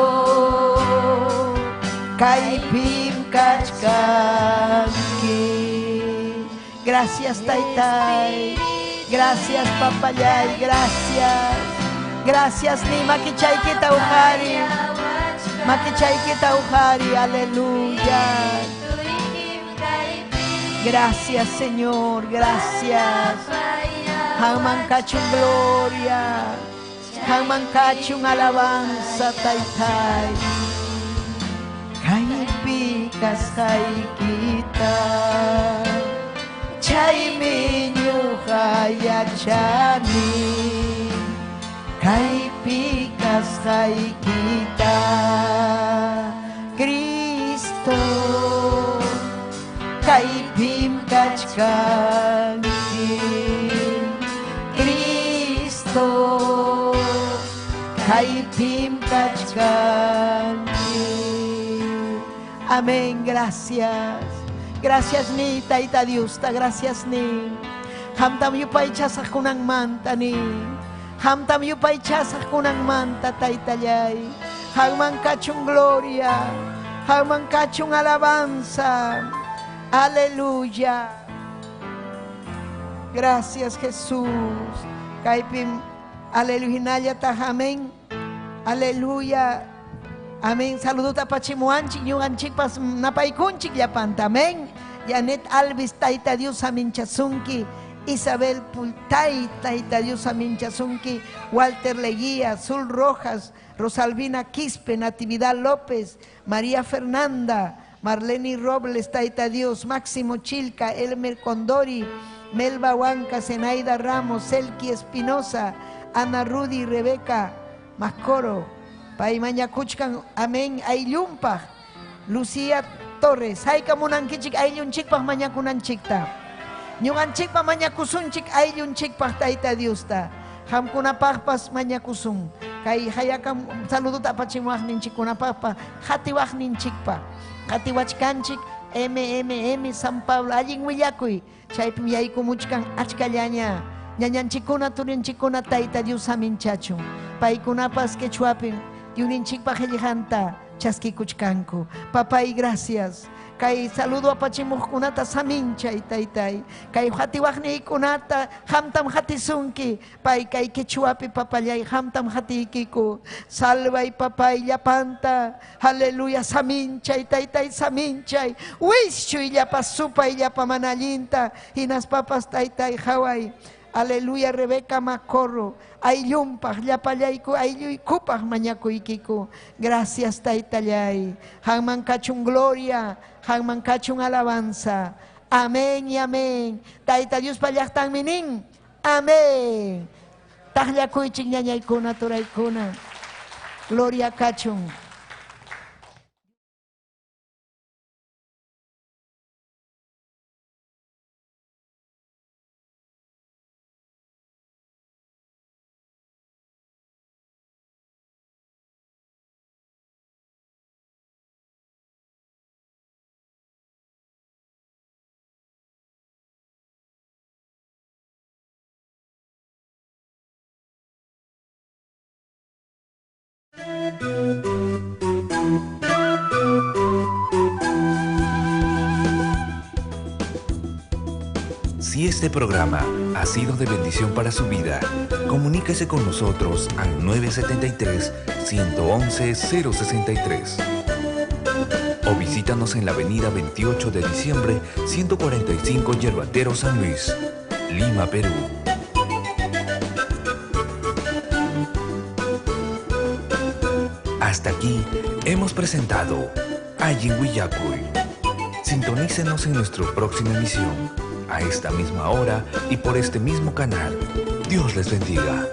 kaypim kachkanki. Gracias, taytay. Gracias, papallay. Gracias. Gracias, ni makichaykita ujari. Makichaykita ujari. Aleluya. Gracias, Señor. Gracias. Haman kachun gloria. Haman kachun alabanza, taytay. Kaypi kasqaykita. Chaymi ñuqa yachani kaypi kasqaykita. kachkanki. Cristo, kaypim kachkanki. Amén, gracias. Gracias ni Tayta Diosta, gracias ni. Qamtam yupaychasaq kunanmanta ni. Qamtam yupaychasaq kunanmanta Taytallay. Qamman kachun gloria. Qamman kachun alabanza. Aleluya. Gracias Jesús. Kaypim aleluya amén. Aleluya. Amén. Saludota apachimuanchik, ñuqanchikpas napaykunchik llapanta. Amén. Janet Alvis, Tayta Dios aminchasunki. Isabel Pultay, Tayta Dios aminchasunki. Walter Leguía, Zul Rojas, Rosalvina Quispe, Natividad López, María Fernanda, Marlene Robles, Tayta Dios, Máximo Chilca, Elmer Condori, Melba Huanca, Zenaida Ramos, Selki Espinosa, Ana Rudy, Rebeca Mascoro, Pay mañakuchkan, amén, ayllunpaq, Lucía Torres, hayka munankichik ayllunchikpaq mañakunanchikta. Ñuqanchikpa mañakusunchik ayllunchikpaq Tayta Diosta. Qamkunapaqpas mañakusun. Kay hayakam saludota apachimuwaqninchikkunapaqpa qatiwaqninchikpa. Qatiwachkanchik MMM San Pablo allin willakuy. Chaypim yaykumuchkan achkallaña. Ñañanchikkuna turinchikkuna Tayta Dios aminchachun. Paykunapas quechuapin yuninchikpa qillqanta chaskikuchkanku. Papay, gracias. Kay saludo apachimuqkunata saminchay taytay. Kay qatiwaqniykunata qamtam qatisunki. Pay kay quechuapi papallay qamtam qatiykiku. Salvay papay llapanta. Aleluya saminchay taytay saminchay. Wischuy llapa supay llapa mana allinta. Hinaspapas taytay qhaway. Aleluya, Rebeca Macorro. Ayllunpaq, llapallayku, aylluykupaq mañakuykiku. Gracias, Taytallay. Qamman kachun gloria, qamman kachun alabanza. Amén y amén. Tayta Diospa llaqtanmi nin. Amén. Taqllakuychik ñañaykuna, turaykuna. Gloria kachun. Si este programa ha sido de bendición para su vida, comuníquese con nosotros al 973-111-063. O visítanos en la avenida 28 de diciembre, 145 Yerbatero San Luis, Lima, Perú. Hasta aquí hemos presentado Allin Willakuy. Sintonícenos en nuestra próxima emisión, a esta misma hora y por este mismo canal. Dios les bendiga.